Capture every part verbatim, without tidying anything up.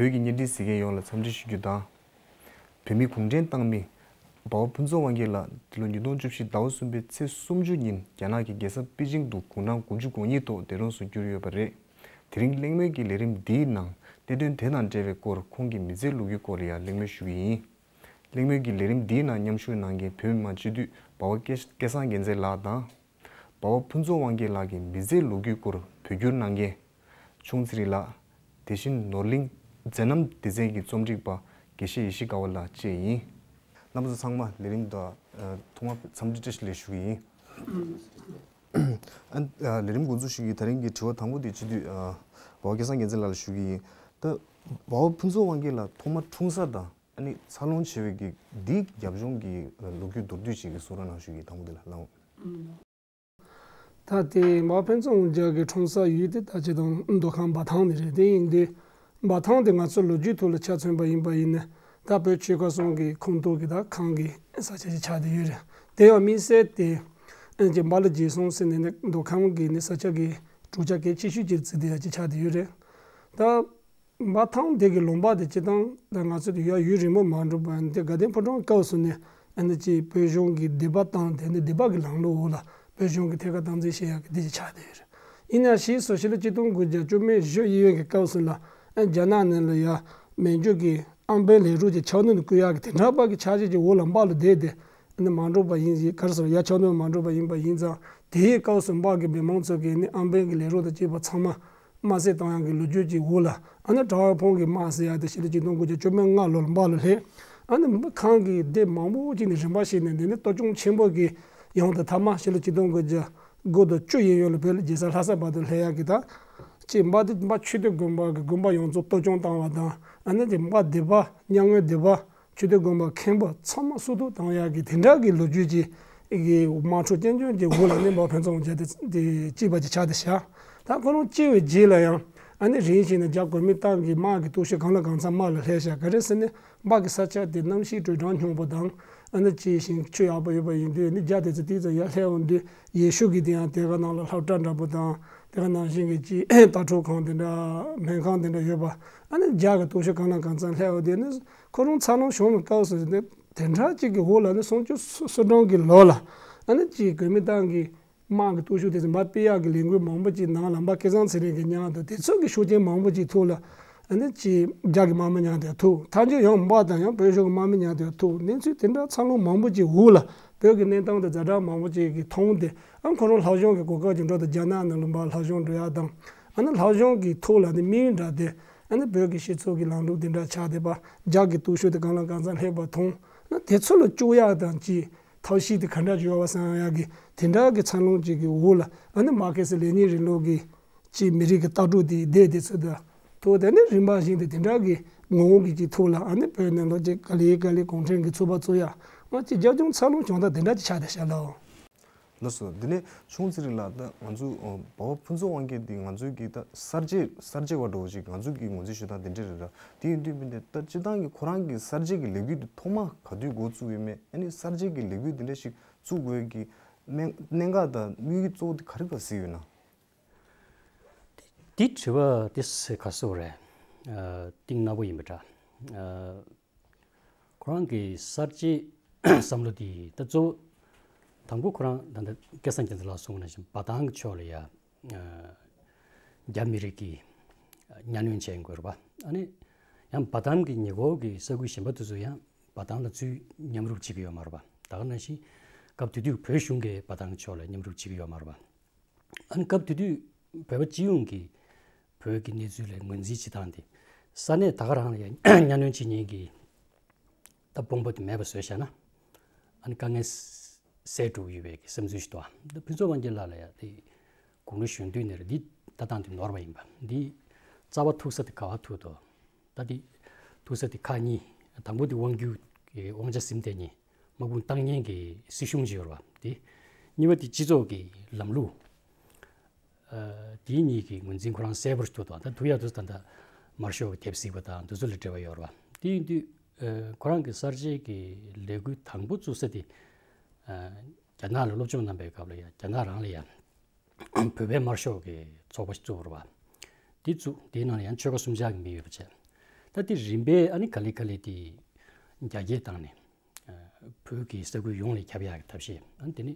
བོད་ཀྱི་བརྙན་འཕྲིན་གཟིགས་མཁན་ཡོངས་ལ་འཚམས་འདྲི་ཞུ་རྒྱུ་དང་། བོད་མིའི་གུང་ཁྲན་ཏང་མི་འབའ་བ་ཕུན་ཚོགས་དབང་རྒྱལ་ལགས་འདི་ལོ་ཉིས་སྟོང་བཅུ་བཞི་ཟླ་བ་གསུམ་པའི་ཚེས་སུམ་ཅུ་ཉིན་རྒྱ་ནག་གི་རྒྱལ་ས་པེ་ཅིང་དུ་དགུང་གྲངས་དགུ་བཅུ་གོ་གཉིས་ཐོག་འདས་གྲོངས་སུ་གྱུར་ཡོད་པ་རེད། དེ་རིང་གླེང་མོལ་གྱི་ལས་རིམ་འདིའི་ནང་གནད་དོན་དེ་དང་འབྲེལ་བའི་སྐོར་ཁོང་གི་མི་ཚེའི་ལོ་རྒྱུས་སྐོར་ལ་ཡང་གླེང་མོལ་ཞུ་གི་ཡིན། གླེང་མོལ་གྱི་ལས་རིམ་འདིའི་ནང་མཉམ་ཞུགས་གནང་མཁན་བོད་མི་མང་སྤྱི་འཐུས་འབའ་བ་སྐལ་སྐལ་བཟང་རྒྱལ་མཚན་ལགས་དང་། འབའ་བ་ཕུན་ཚོགས་དབང་རྒྱལ་ལགས་ཀྱི་མི་ཚེའི་ལོ་རྒྱུས་སྐོར་བོད་བསྒྱུར་གནང་མཁན་ཆུང་ཚེ་རིང་ལགས། དེ་བཞིན་ནོར་གླིང་མཛད་རྣམ་སྡེ་ཚན་གྱི་རྩོམ་སྒྲིག་པ་དགེ་བཤེས་ཡེ་ཤེས་དགའ་བ་ལགས་བཅས་ཡིན། རྣམ་པ་ཚོ་ཚང་མ་ལས་རིམ་དང་ཐོག་མར་འཚམས་འདྲི་བཀྲ་ཤིས་བདེ་ལེགས་ཞུ་གི་ཡིན། ཨ་ཨ་ལས་རིམ་འགོ་འཛུགས་ཞུ་གི་ཡིན། དེ་རིང་གི་དྲི་བ་དང་པོ་དེ་སྤྱི་འཐུས་ཨ་འབའ་བ་སྐལ་བཟང་རྒྱལ་མཚན་ལགས་ལ་ཞུ་གི་ཡིན། ད་འབའ་བ་ཕུན་ཚོགས་དབང་རྒྱལ་ལགས་ཐོག་མར་འཁྲུངས་ས་དང་ཨ་ནི་འཚར་ལོངས་བྱས་པའི་གི་འདིའི་རྒྱབ་ལྗོངས་ཀྱི་ལོ་རྒྱུས་མདོར་བསྡུས་ཅིག་གི་གསུང་རོགས་གནང་ཞུ་གི་ཡིན། དང་པོ་དེ་ལ་ལགས། ད་དེ་འབའ་བ་ཕུན་ཚོགས་དབང་རྒྱལ་གྱི་འཁྲུངས་ས་ཡུལ་དེ་ད་ཅི་དང་མདོ་ཁམས་འབའ་ཐང་ནས་རེད། དེ་ཡིན་དུས་འབའ་ཐང་དེ་ང་ཚོ་ལོ་རྒྱུས་ཐོག་ལ་ཆ་མཚོན་པ་ཡིན་པ་ཡིན་ན་ད་བོད་ཆོལ་ཁ་གསུམ་གྱི་ཁོངས་གཏོགས་ཀྱི་ད་ཁམས་ཀྱི་ས་ཆ་ཞིག་ཆགས་བསྡད་ཡོད་རེད། དེ་ཡང་དམིགས་བསལ་དེ་ཨ་ཅེ་འབའ་ལ་རྗེས་སོང་ཟེར་ནས་ནི་མདོ་ཁམས་ཀྱི་ནི་ས་ཆ་གི་གྲུབ་ཆ་གལ་ཆེ་ཤོས་ཅིག་བརྩིས་ཏེ་ཡ་ཅིག་ཆགས་བསྡད་ཡོད་རེད། ད་འབའ་ཐང་དེ་གི་ལུང་པ་དེ་སྤྱིར་བཏང་ད་ང་ཚོ་དེ་ཡ་ཡུན་རིང་པོ་མ་འགྲོ་བར་དེ་དགའ་ལྡན་ཕོ་བྲང་སྐབས་སུ་ནས་ཨ་ནི་ཅིག་བོད་གཞུང་གི་སྡེ་པ་བཏང་དེ་ནི་སྡེ་པ་གི་ལམ་ལུགས་འོག་ལ་བོད་གཞུང་གི་ཐད་ཀར་སྟངས་འཛིན་བྱེད་ཡག་གི་དེ་ཅིག་ཆགས་བསྡད་ཡོད་རེད། ཡིན་ན་ཕྱིས་སུ་ཕྱི་ལོ་ཆིག་སྟོང་དགུ་བརྒྱ་བཅུ་མེད་བཞི་གཡས་གཡོན་གྱི་སྐབས་སུ་ལ་ཨ་རྒྱ་ནག་ནས་ལ་ཡ་མན་ཇུ་གི་ཨམ་བན་ལས་རོགས་ཀྱི་ཕྱག་ནང་དུ་བསྐུར་ཡག་གི་དེ་འདྲ་པ་གི་ཆ་ཤས་ཀྱི་འོག་ལ་འབའ་ལ་བསྡད་དེ་ཨ་ནི་མ་འགྲོ་བ་ཡིན་ཞེས་ག་རེ་ཟེར་ཡ་ཕྱག་ནང་མ་འགྲོ་བ་ཡིན་པ་ཡིན་ཙང་དེའི་སྐབས་སུ་འབའ་གི་མི་མང་ཚོ་གིས་ནི་ཨམ་བན་གྱི་ལས་རོགས་དང་བཅས་པ་ཚང་མ་དམར་བསད་བཏང་ཡག་གི་ལོ་རྒྱུས་ཀྱི་འོག་ལ་ཨ་ནི་གྲྭ་པ་ཕོན་གྱི་དམག་ཟེར་ཡག་དེ་ཕྱི་ལོ་ཆིག་སྟོང་དགུ་བརྒྱ་བཅོ་ལྔ་ལོར་འབའ་ལ་སླེབས། ཨ་ནི་ཁམས་ཀྱི་སྡེ་མང་པོ་ཅིག་ནས་རིམ་པ་བཞིན་ནས་འདི་ནི་གཏོར་སྐྱོན་ཆེན་པོ་གི་ཡོང་དུ་མཐའ་མ་ཕྱི་ལོ་ཆིག་སྟོང་དགུ་བརྒྱ་དགུ་དང་བཅུ་གཡས་གཡོན་ལ་བོད་ལ་རྒྱལ་ས་ལྷ་ས་བར་དུ་སླེབས་ཡག་གི་ད་ཅིག་འབའ་དེ་འབའ་ཆོས་སྡེ་དགོན་པ་གི་དགོན་པ་ཡོངས་རྫོགས་གཏོར་སྐྱོན་བཏང་བ་དང་ཨ་ནི་དེ་འབའ་སྡེ་པ་མྱ་ངན་སྡེ་པ་ཆོས་སྡེ་དགོན་པ་མཁན་པོ་ཚང་མ་སུ་ཏུ་བཏང་ཡག་གི་དེ་འདྲ་གི་ལོ་རྒྱུས་ཀྱི་གི་དམག་འཁྲུག་རྐྱེན་ཅན་གྱི་འོག་ལ་གླིང་པ་ཕན་ཚུན་བརྒྱབ་སྟེ་དེ་གཅིག་པ་ཅིག་ཆགས་ཏེ་བཞག་ད་ཁོ་རང་སྐྱེས་པའི་རྗེས་ལ་ཡང་ཨ་ནི་རིམ་བཞིན་ནས་རྒྱ་གོང་མའི་ཏང་གི་དམག་གི་སྟོབས་ཤུགས་གང་ལ་གང་འཚམ་དམའ་ལ་སླེབས་བཞག་ག་རེ་ཟེར་ན་འབའ་གི་ས་ཆ་དེ་གནམ་གཤིས་དྲོད་གྲང་སྙོམས་པོ་དང་ཨ་ནི་ཅིག་ཞིང་ཆུ་ཡག་པོ་ཡོད་པ་ཡིན་དུས་ཨ་ནི་རྒྱ་དེ་ཚོ་དེ་ཚོ་ཡར་སླེབས་འོང་དུས་ཡེ་ཤུ་གི་དེ་ཡང་དེ་ག་ནང་ལ་སློབ་གྲྭ་འདྲ་པོ་དང་དེ་ག་ནང་བཞིན་གྱི་ཅིག་ལྟ་གྲུབ་ཁང་དེ་འདྲ་སྨན་ཁང་དེ་འདྲ་ཡོད་པ་ཨ་ནི་རྒྱ་གི་སྟོབས་ཤུགས་གང་ལ་གང་འཚམ་སླེབས་འོང་དུས་ཨ་ནི། ཁོ་རང་འཚར་ལོངས་བྱུང་བའི་སྐབས་སུ་དེ་དེ་འདྲ་གཅིག་གི་འོག་ལ་ནི་སུམ་ཅུ་སོ་སོ་གྲངས་ཀྱི་ལོ་ལ་ཨ་ནི་གཅིག་གོ་མིན་ཏང་གི་དམག་གི་སྟོབས་ཤུགས་དེ་ཚོ་མར་སྤེལ་ཡག་གི་ལས་འགུལ་མང་པོ་ཅིག་ནང་ལ་འབའ་སྐལ་བཟང་ཚེ་རིང་གི་མཉམ་དུ་དེ་ཚོ་གི་ཤུགས་རྐྱེན་མང་པོ་ཅིག་ཐོག་ལ་ཨ་ནི་གཅིག་རྒྱ་གི་དམག་མི་མཉམ་དུ་ཐུག་ཐག་གཅོད་ཡང་འབའ་དང་ཡང་བོད་གཞུང་གི་དམག་མི་མཉམ་དུ་ཐུག་གནས་ཚུལ་དེ་འདྲ་འཚར་ལོངས་མང་པོ་ཅིག་འོག་ལ་བོད་ཀྱི་གནས་སྟངས་དེ་ཛ་དྲག་མང་པོ་ཅིག་གི་མཐོང་སྟེ་ཨ་ཁོ་རང་ལྷག་གཞུང་གི་གོ་སྐབས་ཀྱི་འགྲོ་དང་རྒྱ་ནག་ནང་ལ་འབའ་ལྷག་གཞུང་འགྲོ་ཡག་དང་ཨ་ནི་ལྷག་གཞུང་གི་ཐོག་ལ་ནི་དམིགས་ཡུལ་འདྲ་དེ། ཨ་ནི་བོད་ཀྱི་སྤྱི་ཚོགས་ཀྱི་ལམ་ལུགས་དེ་འདྲ་ཆགས་བསྡད་པ་རྒྱ་གི་སྟོབས་ཤུགས་དེ་གང་ལ་གང་འཚམ་སླེབས་པ་མཐོང་ན་དེ་ཚོ་ལ་སྐྱོ་ཡག་དང་ཅིག་ཐབས་ཤེས་དེ་ག་འདྲ་བྱོས་པ་བསམ་ཡག་གི་དེ་འདྲ་གི་འཚར་ལོངས་ཅིག་གི་འོག་ལ་ཨ་ནི་མར་ཁེ་སི་ལེ་ནིན་རིང་ལུགས་ཀྱི་ཅིག་མི་རིགས་ཀྱི་ལྟ་གྲུབ་དེ་བསྡད་དེ་ཚོ་དང་ཐོག་དེ་ནི་རིམ་པ་བཞིན་དུ་དེ་འདྲ་གི་ངོ་བོ་གི་ཅིག་ཐོག་ལ་ཨ་ནི་བོད་ནང་ལོགས་ཅིག་ག་ལེ་ག་ལེ་གུང་ཁྲན་གྱི་ཚོགས་པ་བཙུགས་ཡག་ང་ཅིག་རྒྱབ་ལྗོངས་འཚར་ལོངས་བྱུང་སྟངས་དེ་འདྲ་ཅིག་ཆགས་བསྡད་ཤག་ལགས། ལགས་སོ། འདི་ནས་ཆུང་ཚེ་རིང་ལགས་ད་ང་ཚོ་འབའ་བ་ཕུན་ཚོགས་དབང་རྒྱལ་འདི་ང་ཚོའི་གི་ད་གསར་བརྗེ་གསར་བརྗེ་བ་འགྲོ་ཅིག་ང་ཚོའི་གི་ངོས་འཛིན་ཞུ་སྟངས་འདི་འདྲ་རེད་ར། དེ་ཡིན་དུས་མིན་ཏེ་ད་སྤྱིར་བཏང་གི་ཁོ་རང་གི་གསར་བརྗེ་གི་ལས་འགུལ་འདི་ཐོག་མ་ག་དུས་འགོ་བཙུགས་ཡོད་མེད་ཨ་ནི་གསར་བརྗེ་གི་ལས་འགུལ་འདི་འདྲ་ཞིག་བཙུགས་དགོས་ཀྱི་གནད་གནད་འགག་དང་དམིགས་ཡུལ་གཙོ་བོ་འདི་ག་རེ་ག་གཟིགས་ཡོད་ན། དེ་དྲི་བ་དེ་སེ་ག་སོ་རེད། ཨ་གཏིང་ནག་པོ་ཡིན་པ་འདྲ། ཨ་ཁོ་རང་གི་གསར་བརྗེའི་བསམ་བློ་དེ་ད་གཙོ་བོ་དང་པོ་ཁོ་རང་ད་ལྟ་སྐལ་བཟང་རྒྱལ་མཚན་ལགས་གསུངས་པ་ནང་བཞིན་འབའ་ཐང་གི་ཕྱོགས་ལ་ཡ་རྒྱ་མི་རིགས་ཀྱིས་གཉའ་གནོན་བྱས་ཡོང་གི་ཡོད་རེད་པ། ཨ་ནི་ཡང་འབའ་ཐང་གི་ཉེ་འཁོར་གྱི་ས་ཁུལ་གཞན་པ་དེ་ཚོ་ཡང་འབའ་ཐང་ལ་ཚུར་མཉམ་རུབ་བྱེད་ཀྱི་ཡོད་མ་རེད་པ། ད་ག་ནང་བཞིན་སྐབས་དེ་དུས་བོད་གཞུང་གིས་འབའ་ཐང་གི་ཕྱོགས་ལ་མཉམ་རུབ་བྱེད་ཀྱི་ཡོད་མ་རེད་པ། ཨ་ནི་སྐབས་དེ་དུས་བོད་པ་སྤྱི་ཡོངས་ཀྱིས་བོད་ཀྱི་གནས་ཚུལ་ལ་ངོས་འཛིན་བྱེད་སྟངས་དེ་ས་གནས་ད་ག་རང་ལ་ཡང་གཉའ་གནོན་བྱེད་མཁན་གྱི་ད་དཔུང་པ་དེ་མེད་པ་བཟོས་བཞག་ན་ཨ་ནི་དཀའ་ངལ་སེལ་འགྲོ་གི་ཡོད་པའི་བསམ་ཚུལ་ཞིག་འདུག་ཨ་ད་ཕུན་ཚོགས་དབང་རྒྱལ་ལགས་ལ་ཡང་དེ་དགུང་ལོ་གཞོན་དུས་ནས་རེད། འདི་ལྟ་སྟངས་དེ་ནོར་བ་ཡིན་པ་འདི་རྩ་བ་ཐུག་ས་དེ་ག་བ་ཐུག་འདུག་ད་འདི་ཐུག་ས་དེ་ཁག་གཉིས། དང་པོ་དེ་དབང་སྒྱུར་གྱི་དབང་ཆ་ཟིན་བསྡད་མཁན་དམག་དཔུང་བཏང་མཁན་གྱི་སྲིད་གཞུང་ཅིག་ཡོད་རེད་པ། དེ་གཉིས་པ་དེ་སྤྱི་ཚོགས་ཀྱི་ལམ་ལུགས། ཨ་དེ་གཉིས་ཀྱི་ངོས་འཛིན་ཁོ་རང་གསལ་པོ་ཞིག་འདུག་ད་ཐུག་ཡག་དུས་ད་ལྟ་དམར་ཤོག་གི་དེབ་གཟིགས་པ་དང་དེ་ཚོ་ལ་འབྲེལ་བ་ཡོད་རེད་པ། དེ་ཡིན་དུས་ཨ་ཁོ་རང་གི་གསར་བརྗེ་གི་ལས་འགུལ་དང་པོ་བཙུགས་ས་དེ་ཨ་རྒྱ་ནག་ལ་སློབ་སྦྱོང་གནང་པའི་སྐབས་ལ་ཡང་རྒྱ་ནག་རང་ལ་ཡང་བོད་པའི་དམར་ཤོག་གི་ཚོགས་པ་ཞིག་བཙུགས་པ་རེད་པ། དེ་བཙུགས་དེའི་ནང་ལ་ཡང་ཆོལ་ཁ་གསུམ་ཆར་གྱི་མི་ཡོད་པ་བྱས། ད་དེ་རིམ་པས་ཨ་ནི་ག་ལེ་ག་ལེ་དེ་རྒྱ་སྐྱེད་བཏང་ནས། ཨ། བོད་ཀྱི་ས་ཁུལ་ཡོངས་ལ་ཁྱབ་ཡག་གི་ཐབས་ཤེས། ཨ་ནི་དེ་ནི་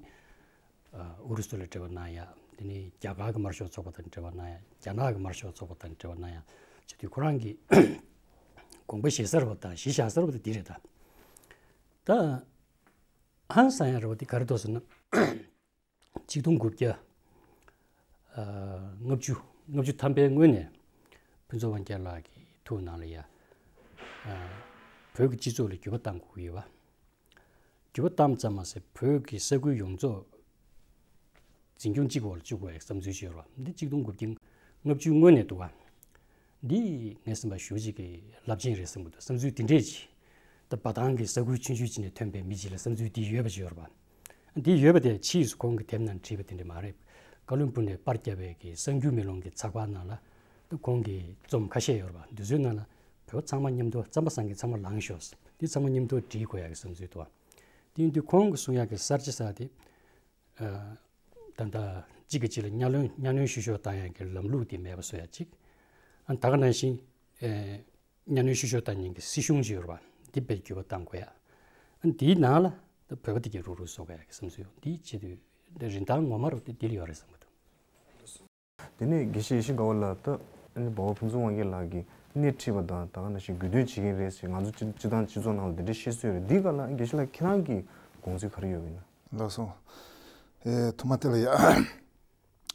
ཨ་ཨུ་རུ་སུ་ལ་འབྲེལ་བ་གནང་ཡག། དེ་ནི་རྒྱ་གར་གྱི་དམར་ཤོག་ཚོགས་པ་དང་འབྲེལ་བ་གནང་ཡག། རྒྱ་ནག་གི་དམར་ཤོག་ཚོགས་པ་དང་འབྲེལ་བ་གནང་ཡག་བྱེད་དུས། ཁོ་རང་གིས་དགོངས་པ་བཞེས་ས་རེད་པ་དང་གཞི་བཞག་ས་རེད་པ་དེ་འདི་རེད་ད། ད་ཧང་སང་ཡག་རེད་པ་དེ་ག་རེ་འདུག་ཟེར་ན། ཆིག་སྟོང་དགུ་བརྒྱ་ཨ་ལྔ་བཅུ། ལྔ་བཅུ་ཐམ་པའི་སྔོན་ནས་ཕུན་ཚོགས་དབང་རྒྱལ་ལགས་ཀྱི་ཐུགས་ནང་ལ་ཡ། ཨ། བོད་ཀྱི་སྤྱི་ཚོགས་ལ་འགྱུར་བ་གཏང་དགོས་ཀྱི་ཡོད་པ། འགྱུར་བ་བཏང་ཙམ་མ་ཟད་བོད་ཀྱི་ས་ཁུལ་ཡོངས་རྫོགས་འཛིན་སྐྱོང་གཅིག་འོག་ལ་བཅུག་དགོས་ཡག་བསམ་ཚུལ་ཅིག་ཡོད་རེད་པ། འདི་ཆིག་སྟོང་དགུ་བརྒྱ་ལྔ་བཅུའི་སྔོན་ནས་འདུག་ག། འདི་ངས་བསམ་པ་ཞེ་པོ་ཅིག་གི་རླབས་ཆེན་རེད་བསམ་གྱི་འདུག། བསམ་ཚུལ་འདི་འདྲས་ཅིག། ད་འབའ་ཐང་གི་ས་ཁུལ་ཆུང་ཆུང་ཅིག་ནས་ཐོན་པའི་མི་ཅིག་ལ་བསམ་ཚུལ་འདི་ཡོད་པ་ཅིག་ཡོད་རེད་པ། འདི་ཡོད་པ་དེ་ཕྱིས་སུ་ཁོང་གིས་དེབ་ནང་བྲིས་པ་དེ་འདྲ་མ་རེད། ཀ་བློན་སྦུག་ནས་པར་བརྒྱབ་པའི་གི་གསར་འགྱུར་མེ་ལོང་གི་ཚགས་པར་ནང་ལ། ད་ཁོང་གི་རྩོམ་ཁ་ཤས་ཡོད་རེད་པ། འདི་ཚོའི་ནང་ལ་བོད་པ་ཚང་མ་མཉམ་དུ་རྩམ་པ་བཟང་གི་ཚང་མ་ལངས་ཤོག། འདི་ཚང་མ་མཉམ་དུ་སྒྲིལ་དགོས་ཡག་གི་བསམ་ཚུལ་འདུག། དེ་ཡིན་དུས་ཁོང་གིས་གསུང་ཡག་གི་གསར་བརྗེ་ཟེར་དེ། ཨ། ད་ལྟ་གཅིག་གིས་གཅིག་ལ་གཉའ་གནོན་གཉའ་གནོན་བཤུ་གཞོག་བཏང་ཡག་གི་ལམ་ལུགས་དེ་མེད་པ་བཟོ་ཡག་གཅིག། ཨ། ད་ག་ནང་བཞིན། ཨེ། གཉའ་གནོན་བཤུ་གཞོག་བཏང་མཁན་གྱི་སྲིད་གཞུང་ཅིག་ཡོད་རེད་པ། འདི་དཔེ་འགྱུར་བ་གཏང་དགོས་ཡག། ཨ། འདིའི་ནང་ལ་ད་བོད་པ་དེ་གས་རུག་རུག་བཟོ་དགོས་ཡག་གི་བསམ་ཚུལ་ཡོད། འདིའི་ཆེད་དུ་རིན་ཐང་ངོ་མ་རུ་དེ་འདི་ལ་ཡོད་རེད་བསམ་གྱི་འདུག། དེ་ནས་དགེ་བཤེས་ཡེ་ཤེས་དགའ་བ་ལགས། ད་ཨ་ནི་འབའ་བ་ཕུན་ཚོགས་དབང་རྒྱལ་ལགས་ཀྱིས་སྣེ་ཁྲིད་པ་དང་ད་ག་ནང་བཞིན་རྒྱུས་སྟོན་བྱེད་མཁན་རེད་ཟེར་ང་ཚོ་སྤྱི་སྤྱི་བཏང་སྤྱི་ཚོགས་ནང་ལ་འདི་འདྲ་བཤད་སྲོལ་ཡོད་རེད། འདིའི་སྒང་ལ་དགེ་བཤེས་ལགས་ཁྱེད་རང་གི་དགོངས་ཚུལ་ག་རེ་ཡོད་པ་ཡིན་ན། ལགས་སོ། ཨེ། ཐོག་མ་དེ་ལ་ཡ། ཨ།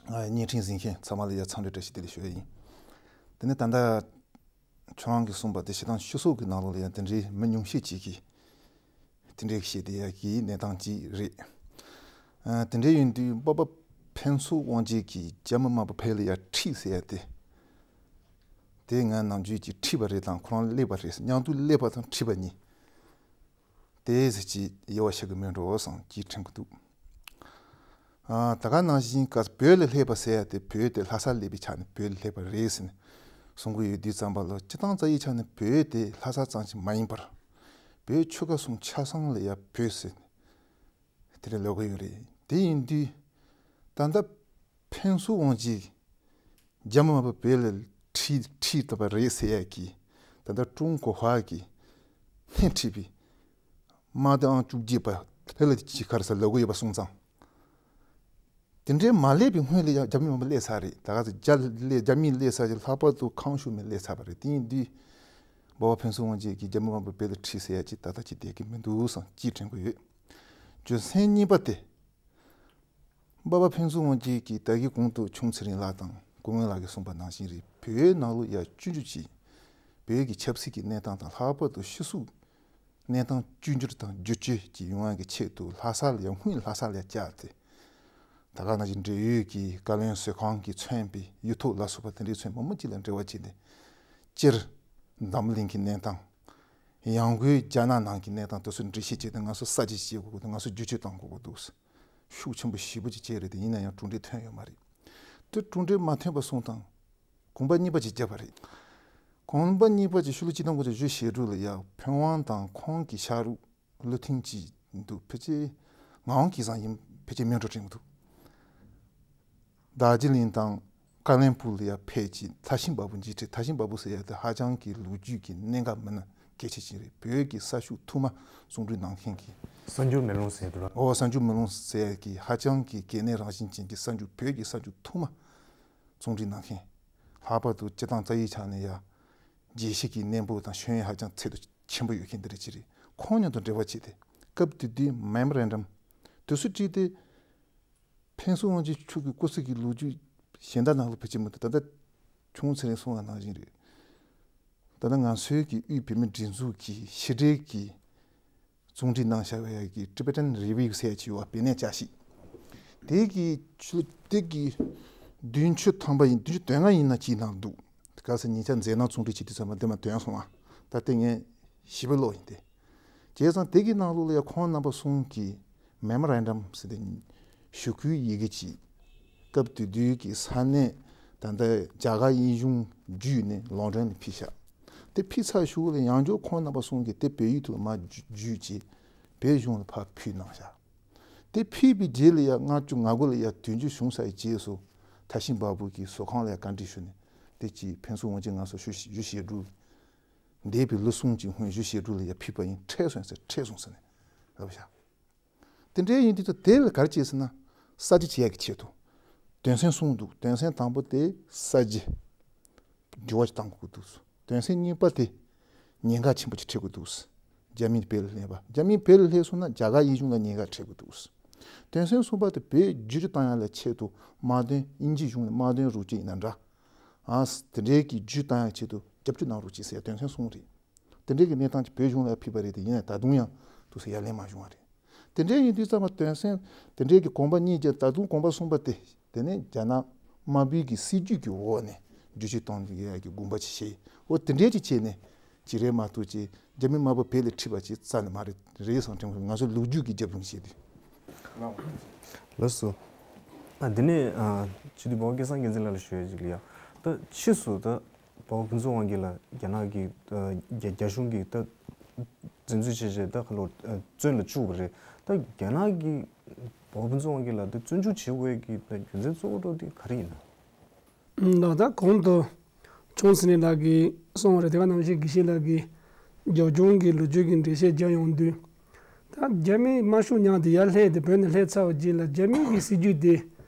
བརྙན་འཕྲིན་གཟིགས་མཁན་ཚང་མ་ལ་ཡ་འཚམས་འདྲི་བཀྲ་ཤིས་བདེ་ལེགས་ཞུ་ཡ་ཡིན། དེ་ནས་ད་ལྟ་ཁྱོད་རང་གིས་གསུངས་པ་དེ་སྤྱིར་བཏང་སྤྱི་ཚོགས་ཀྱི་ནང་ལོགས་ལ་ཡ་དེ་འདྲའི་མི་ཉུང་ཤས་ཅིག་གིས་དེ་འདྲའི་བཤད་བསྡད་ཡ་གི་གནས་སྟངས་ཅིག་རེད། ཨ། དེ་འདྲ་ཡིན་དུས་འབའ་བ་ཕུན་ཚོགས་དབང་རྒྱལ་གྱིས་རྒྱ་མི་དམར་པོ་བོད་ལ་ཡ་ཁྲིད་ཟེར་ཡ་དེ། དེ་ང་ནམ་རྒྱུན་གྱི་ཁྲིད་པ་རེད་དང་ཁོ་རང་སླེབས་པ་རེད། མཉམ་དུ་སླེབས་པ་དང་ཁྲིད་པ་གཉིས། དེ་ཟེར་གྱི་དབྱེ་བ་ཕྱེ་གི་མེད་འགྲོ་བསམ་གྱི་དྲན་གྱི་འདུག། ཨ། ད་ག་ནང་བཞིན་ག་བོད་ལ་སླེབས་པ་ཟེར་ཡ་དེ་བོད་དེ་ལྷ་ས་སླེབས་པའི་ཆ་ནས་བོད་ལ་སླེབས་པ་རེད་ཟེར་ནས་གསུང་གི་ཡོད་དུས་ཙམ་པ་ལ། སྤྱིར་བཏང་རྩ་བའི་ཆ་ནས་བོད་དེ་ལྷ་ས་ཙམ་ཞིག་མ་ཡིན་པར་བོད་ཆོལ་ཁ་གསུམ་ཆ་ཚང་ལ་ཡ་བོད་ཟེར་ནས་དེ་འདྲ་ལབ་ཀྱི་ཡོད་རེད། དེ་ཡིན་དུས་ད་ལྟ་ཕུན་ཚོགས་དབང་རྒྱལ་རྒྱ་མི་དམར་པོ་བོད་ལ་ཁྲིད་ཁྲིད་ཐུབ་པ་རེད་ཟེར་ཡ་གི་ད་ལྟ་ཀྲུང་གོ་ཧྭ་གི་སྣེ་ཁྲིད་པའི་དམག་སྡེ་ཨང་བཅུ་གཅིག་པ་ལྷ་ལ་ཅིག་ག་རེ་ཟེར་ལབ་ཀྱི་ཡོད་པ་སོང་ཙང་། དེ་འདྲའི་མ་སླེབས་པའི་སྔོན་ལ་ཡང་རྒྱ་མི་དམར་པོ་སླེབས་ཚར་རེད། ད་ག་ཚོད་རྒྱ་སླེབས་རྒྱ་མི་སླེབས་ཚར་ཅིག་ལྷག་པར་དུ་ཁང་ཤུ་མི་སླེབས་ཚར་བ་རེད། དེ་ཡིན་དུས་འབའ་བ་ཕུན་ཚོགས་དབང་རྒྱལ་གྱིས་རྒྱ་མི་དམར་པོ་བོད་ལ་ཁྲིད་ཟེར་ཡ་ཅིག་ད་ལྟ་ཅིག་བསྡད་ཀྱི་མི་འདུག་བསམ་ཅིག་དྲན་གྱི་ཡོད། རྒྱུ་མཚན་གཉིས་པ་དེ། འབའ་བ་ཕུན་ཚོགས་དབང་རྒྱལ་གྱིས་ད་གིན་གོང་དུ་ཆུང་ཚེ་རིང་ལགས་དང་སྐུ་ངོ་ལགས་ཀྱིས་གསུངས་པ་ནང་བཞིན་རེད། བོད་ནང་ལོགས་ཡ་སྐྱོན་བརྗོད་བྱེད། བོད་ཀྱི་ཆབ་སྲིད་ཀྱི་གནས་སྟངས་དང་ལྷག་པར་དུ་ཕྱི་སྲིད་གནས་སྟངས་བཅོས་བསྒྱུར་དང་བསྒྱུར་བཅོས་ཀྱི་ཡོང་ཡ་གི་ཆེད་དུ་ལྷ་ས་ལ་ཡ་སྔོན་ལྷ་ས་ལ་ཡ་བཅར་ཏེ། ད་ག་ནང་བཞིན་འབྲེལ་ཡོད་ཀྱི་བཀའ་བློན་བཟོ་ཁང་གིས་མཚོན་པའི་གཡུ་ཐོག་ལ་སོགས་པ་དེ་འདྲའི་མཚོན་མང་པོ་ཅིག་ལ་འབྲེལ་བ་བྱས་ཏེ། སྤྱིར་འཛམ་གླིང་གི་གནས་སྟངས། ཡང་སྒོས་རྒྱ་ནག་ནང་གི་གནས་སྟངས་དེ་ཚོ་འགྲེལ་བཤད་བྱས་ཏེ་ང་ཚོ་གསར་བརྗེ་བྱེད་དགོས་ཀྱི་འདུག། ང་ཚོ་བསྒྱུར་བཅོས་གཏང་དགོས་ཀྱི་འདུག། ཤུགས་ཆེན་པོ་ཞེ་པོ་ཅིག་བྱས་རེད་དེ། ཡིན་ན་ཡང་གྲུབ་འབྲས་ཐོན་ཡོད་མ་རེད། དེ་གྲུབ་འབྲས་མ་ཐོན་པ་སོང་ཙང་གོམ་པ་གཉིས་པ་ཅིག་བརྒྱབ་པ་རེད། གོམ་པ་གཉིས་པ་ཅིག་ཕྱི་ལོ་ཆིག་སྟོང་དགུ་བརྒྱ་བཞི་བཅུ་ཞེ་དྲུག་ལ་ཡ་ཕུན་དབང་དང་ཁོང་གི་ཕྱག་རོགས་བློ་མཐུན་ཅིག་འདུག། ཕལ་ཆེར་ངག་དབང་སྐལ་བཟང་ཡིན་ཕལ་ཆེར་མིན་འགྲོ་དྲན་གྱི་འདུག། རྡོ་རྗེ་གླིང་དང་ཀ་ལན་སྦུག་ལ་ཡ་ཕེབས་ཀྱི་ཐར་ཕྱིན་བ་སྤུ་མཇལ་འཕྲད། ཐར་ཕྱིན་བ་སྤུ་ཟེར་ཡ་དེ་ཧ་ཅང་གི་ལོ་རྒྱུས་ཀྱི་གནད་འགག་མི་སྣ་གལ་ཆེ་ཅིག་རེད། བོད་ཀྱི་གསར་ཤོག་ཐོག་མ་རྩོམ་སྒྲིག་གནང་མཁན་གྱི་གསར་འགྱུར་མེ་ལོང་ཟེར་འདུག་ལ། ཨོ། གསར་འགྱུར་མེ་ལོང་ཟེར་ཡ་གི་ཧ་ཅང་གི་གལ་གནད་རང་བཞིན་ཅན་གྱི་གསར་འགྱུར། བོད་ཀྱི་གསར་འགྱུར་ཐོག་མ་རྩོམ་སྒྲིག་གནང་མཁན། ལྷག་པར་དུ་སྤྱིར་བཏང་རྩ་བའི་ཆ་ནས་ཡ་རྒྱལ་སྤྱི་གི་གནས་བབ་དང་ཤེས་ཡོན་ཧ་ཅང་ཚད་དུ་ཆེན་པོ་ཡོད་མཁན་འདི་འདྲ་ཅིག་རེད། ཁོང་མཉམ་དུ་འབྲེལ་བ་བྱས་ཏེ་སྐབས་དེ་དུས་མེ་མོ་རན་ཌམ་དེ་ཚོ་བྲིས་ཏེ། ཕུན་ཚོགས་དབང་རྒྱལ་མཆོག་གི་སྐུ་ཚེ་གི་ལོ་རྒྱུས་གཞན་དག་ནང་ལ་ཕལ་ཆེར་མི་འདུག། ད་ལྟ་ཆུང་ཚེ་རིང་གསུངས་པ་ནང་བཞིན་རེད། ད་ལྟ་ང་ཚོའི་གི་དབུས་བོད་མིའི་སྒྲིག་འཛུགས་ཀྱི་ཕྱི་འབྲེལ་གྱི་རྩོམ་སྒྲིག་གནང་བཞག་པའི་གི་Tibetan Review ཟེར་ཡ་ཅིག་ཡོད་པ། བན་དྷེ་བཅའ་ཤིང་། དེ་གི་ཆུ་དེ་གི་བདུན་ཅུ་ཐམ་པ་ཡིན། བདུན་ཅུ་དོན་ལྔ་ཡིན་ན་ཅིག་ནང་འདུག། ག་ས་ཉེ་ཆར་མཛད་རྣམ་རྩོམ་སྒྲིག་བྱེད་དུས་ཙམ་པ་འདི་མ་ཐོན་སོང་ང་། ད་ལྟ་ངས་ཞིབ་པ་ཀློག་ཡིན་ཏེ། བྱས་ཙང་དེ་གི་ནང་ལོགས་ལ་ཡ་ཁོང་རྣམ་པ་གསུམ་གྱི་མེ་མོ་རན་ཌམ་ཟེར་ཏེ་ཞུ་སྐུལ་ཡི་གེ་ཅིག། སྐབས་དེ་དུས་ཀྱི་ས་གནས་ད་ལྟ་རྒྱ་གར་དབྱིན་གཞུང་བརྒྱུད་ནས་ལོན་ཌོན་ལ་ཕུལ་ཤག། དེ་ཕུལ་ཚར་ཞོར་ལ་ཡང་བསྐྱར་ཁོང་རྣམ་པ་གསུམ་གྱིས་དེ་བོད་ཡིག་ཐོག་ལ་མར་བསྒྱུར་བྱས་བོད་གཞུང་ལ་ཕར་ཕུལ་གནང་ཤག། དེ་ཕུལ་བའི་རྗེས་ལ་ཡ་ལྔ་བཅུ་ང་དགུ་ལ་ཡ་དུས་འགྱུར་བྱུང་ཚར་བའི་རྗེས་སུ་ཐར་ཕྱིན་བ་སྤུ་གི་བཟོ་ཁང་ལ་ཡ་བཀའ་འདྲི་ཞུས་ནས་དེ་ཅིག་ཕུན་ཚོགས་དབང་རྒྱལ་ང་ཚོ་ཞུ་ཞུ་ཞེ་དྲུག་ འདས་པའི་ལོ་གསུམ་གྱི་སྔོན་བཞུགས་བཤད་སྒྲུབ་ལ་ཡར་ཕུལ་བ་ཡིན། འཕྲལ་སོང་ཟེར། འཕྲལ་སོང་ཟེར་ནས་ལབ་བཞག་དེ་འདྲའི་ཡིན་དུས་ད་དེ་ལ་ག་རེ་བྱས་ཟེར་ན། གསར་བརྗེ་བྱེད་ཡག་གི་ཆེད་དུ་དོན་ཚན་གསུམ་འདུག་དོན་ཚན་དང་པོ་དེ་གསར་བརྗེ་འགྱུར་བ་ཞིག་གཏང་དགོས་འདུག་དོན་ཚན་གཉིས་པ་དེ་ཉེན་ཁ་ཆེན་པོ་ཅིག་འཕྲད་དགོས་འདུག་རྒྱ་མི་བོད་ལ་སླེབས་པ། རྒྱ་མི་བོད་ལ་སླེབས་སོང་ན་རྒྱ་གར་ཡིད་གཞུང་ལ་ཉེན་ཁ་འཕྲད་དགོས་འདུག་དོན་ཚན་གསུམ་པ་དེ་བོད་བསྒྱུར་བཅོས་བཏང་ཡག་ལ་ཆེད་དུ་དམག་དོན་དབྱིན་ཇིའི་གཞུང་ནས་དམག་དོན་རོགས་སྐྱོར་ཡིན་ན་འདྲ། ཨ་དེ་འདྲའི་གི་བསྒྱུར་བཏང་ཡག་ཆེད་དུ་རྒྱབ་སྐྱོར་གནང་རོགས་གྱིས་ཟེར་དོན་ཚན་གསུམ་རེད། དེ་འདྲའི་གི་གནས་སྟངས་ཀྱི་བོད་གཞུང་ལ་ཕུལ་བ་རེད་དེ། ཡིན་ནའི་ད་དུང་ཡང་དུ་ཟེར་ཡ་ལན་མ་བྱུང་བ་རེད། དེ་འདྲའི་ཡིན་དུས་ཙམ་པ་དོན་ཚན་དེ་འདྲའི་གི་གོམ་པ་གཉིས་ཀྱི་ད་དུང་གོམ་པ་གསུམ་པ་དེ་དེ་ནས་རྒྱ་ནག་དམར་པོའི་གི་སྲིད་བྱུས་ཀྱི་འོག་ནས་བསྒྱུར་བཅོས་གཏོང་ཡ་གི་དགོངས་པ་ཅིག་བཞེས། འོ་དེ་འདྲའི་ཅིག་བྱས་ནས་ཅི་རེད་མ་གཏོགས་ཅིག་རྒྱ་མི་དམར་པོ་བོད་ལ་ཁྲིད་པ་ཅིག་རྩ་ནས་མ་རེད། རེད་བསམ་དྲན། ང་ཚོ་ལོ་རྒྱུས་ཀྱི་རྒྱབ་ལྗོངས་བཤད་དུས། ལགས་སོ། ཨ་འདི་ནས་ཨ་སྤྱི་འཐུས་འབའ་བ་སྐལ་བཟང་རྒྱལ་མཚན་ལགས་ལ་ཞུ་ཡ་ཅིག་ལ་ཡ། ད་ཕྱིས་སུ་ད་འབའ་བ་ཕུན་ཚོགས་དབང་རྒྱལ་ལགས་རྒྱ་ནག་གི་ཨ་རྒྱ་རྒྱ་གཞུང་གི་ད་འཛིན་བཟུང་བྱས་བྱས་ད་ཁ་ལོ་ཨ་བཙོན་ལ་བཅུག་པ་རེད། ད་རྒྱ་ནག་གི་འབའ་བ་ཕུན་ཚོགས་དབང་རྒྱལ་ལགས་ད་བཙོན་འཇུག་བྱེད་དགོས་ཀྱི་ད་རྒྱུ་མཚན་གཙོ་བོ་འདྲ་དེ་ག་རེ་ཡིན་ན། ད་ལྟ་གོང་དུ་ཆུང་སྲིད་ནས་ལགས་ཀྱིས་གསུངས་པ་རེད། དེ་ག་ནང་བཞིན་དགེ་བཤེས་ལགས་ཀྱིས་རྒྱབ་ལྗོངས་ཀྱི་ལོ་རྒྱུས་ཀྱི་འགྲེལ་བཤད་རྒྱག་ཡོང་དུས། ད་རྒྱ་མིའི་དམར་ཤོག་མཉམ་དུ་ཡར་སླེབས་ཏེ་བོད་ནས་སླེབས་ཚར་བ་རྗེས་ལ་རྒྱ་མི་གི་སྲིད་ཇུས་དེ་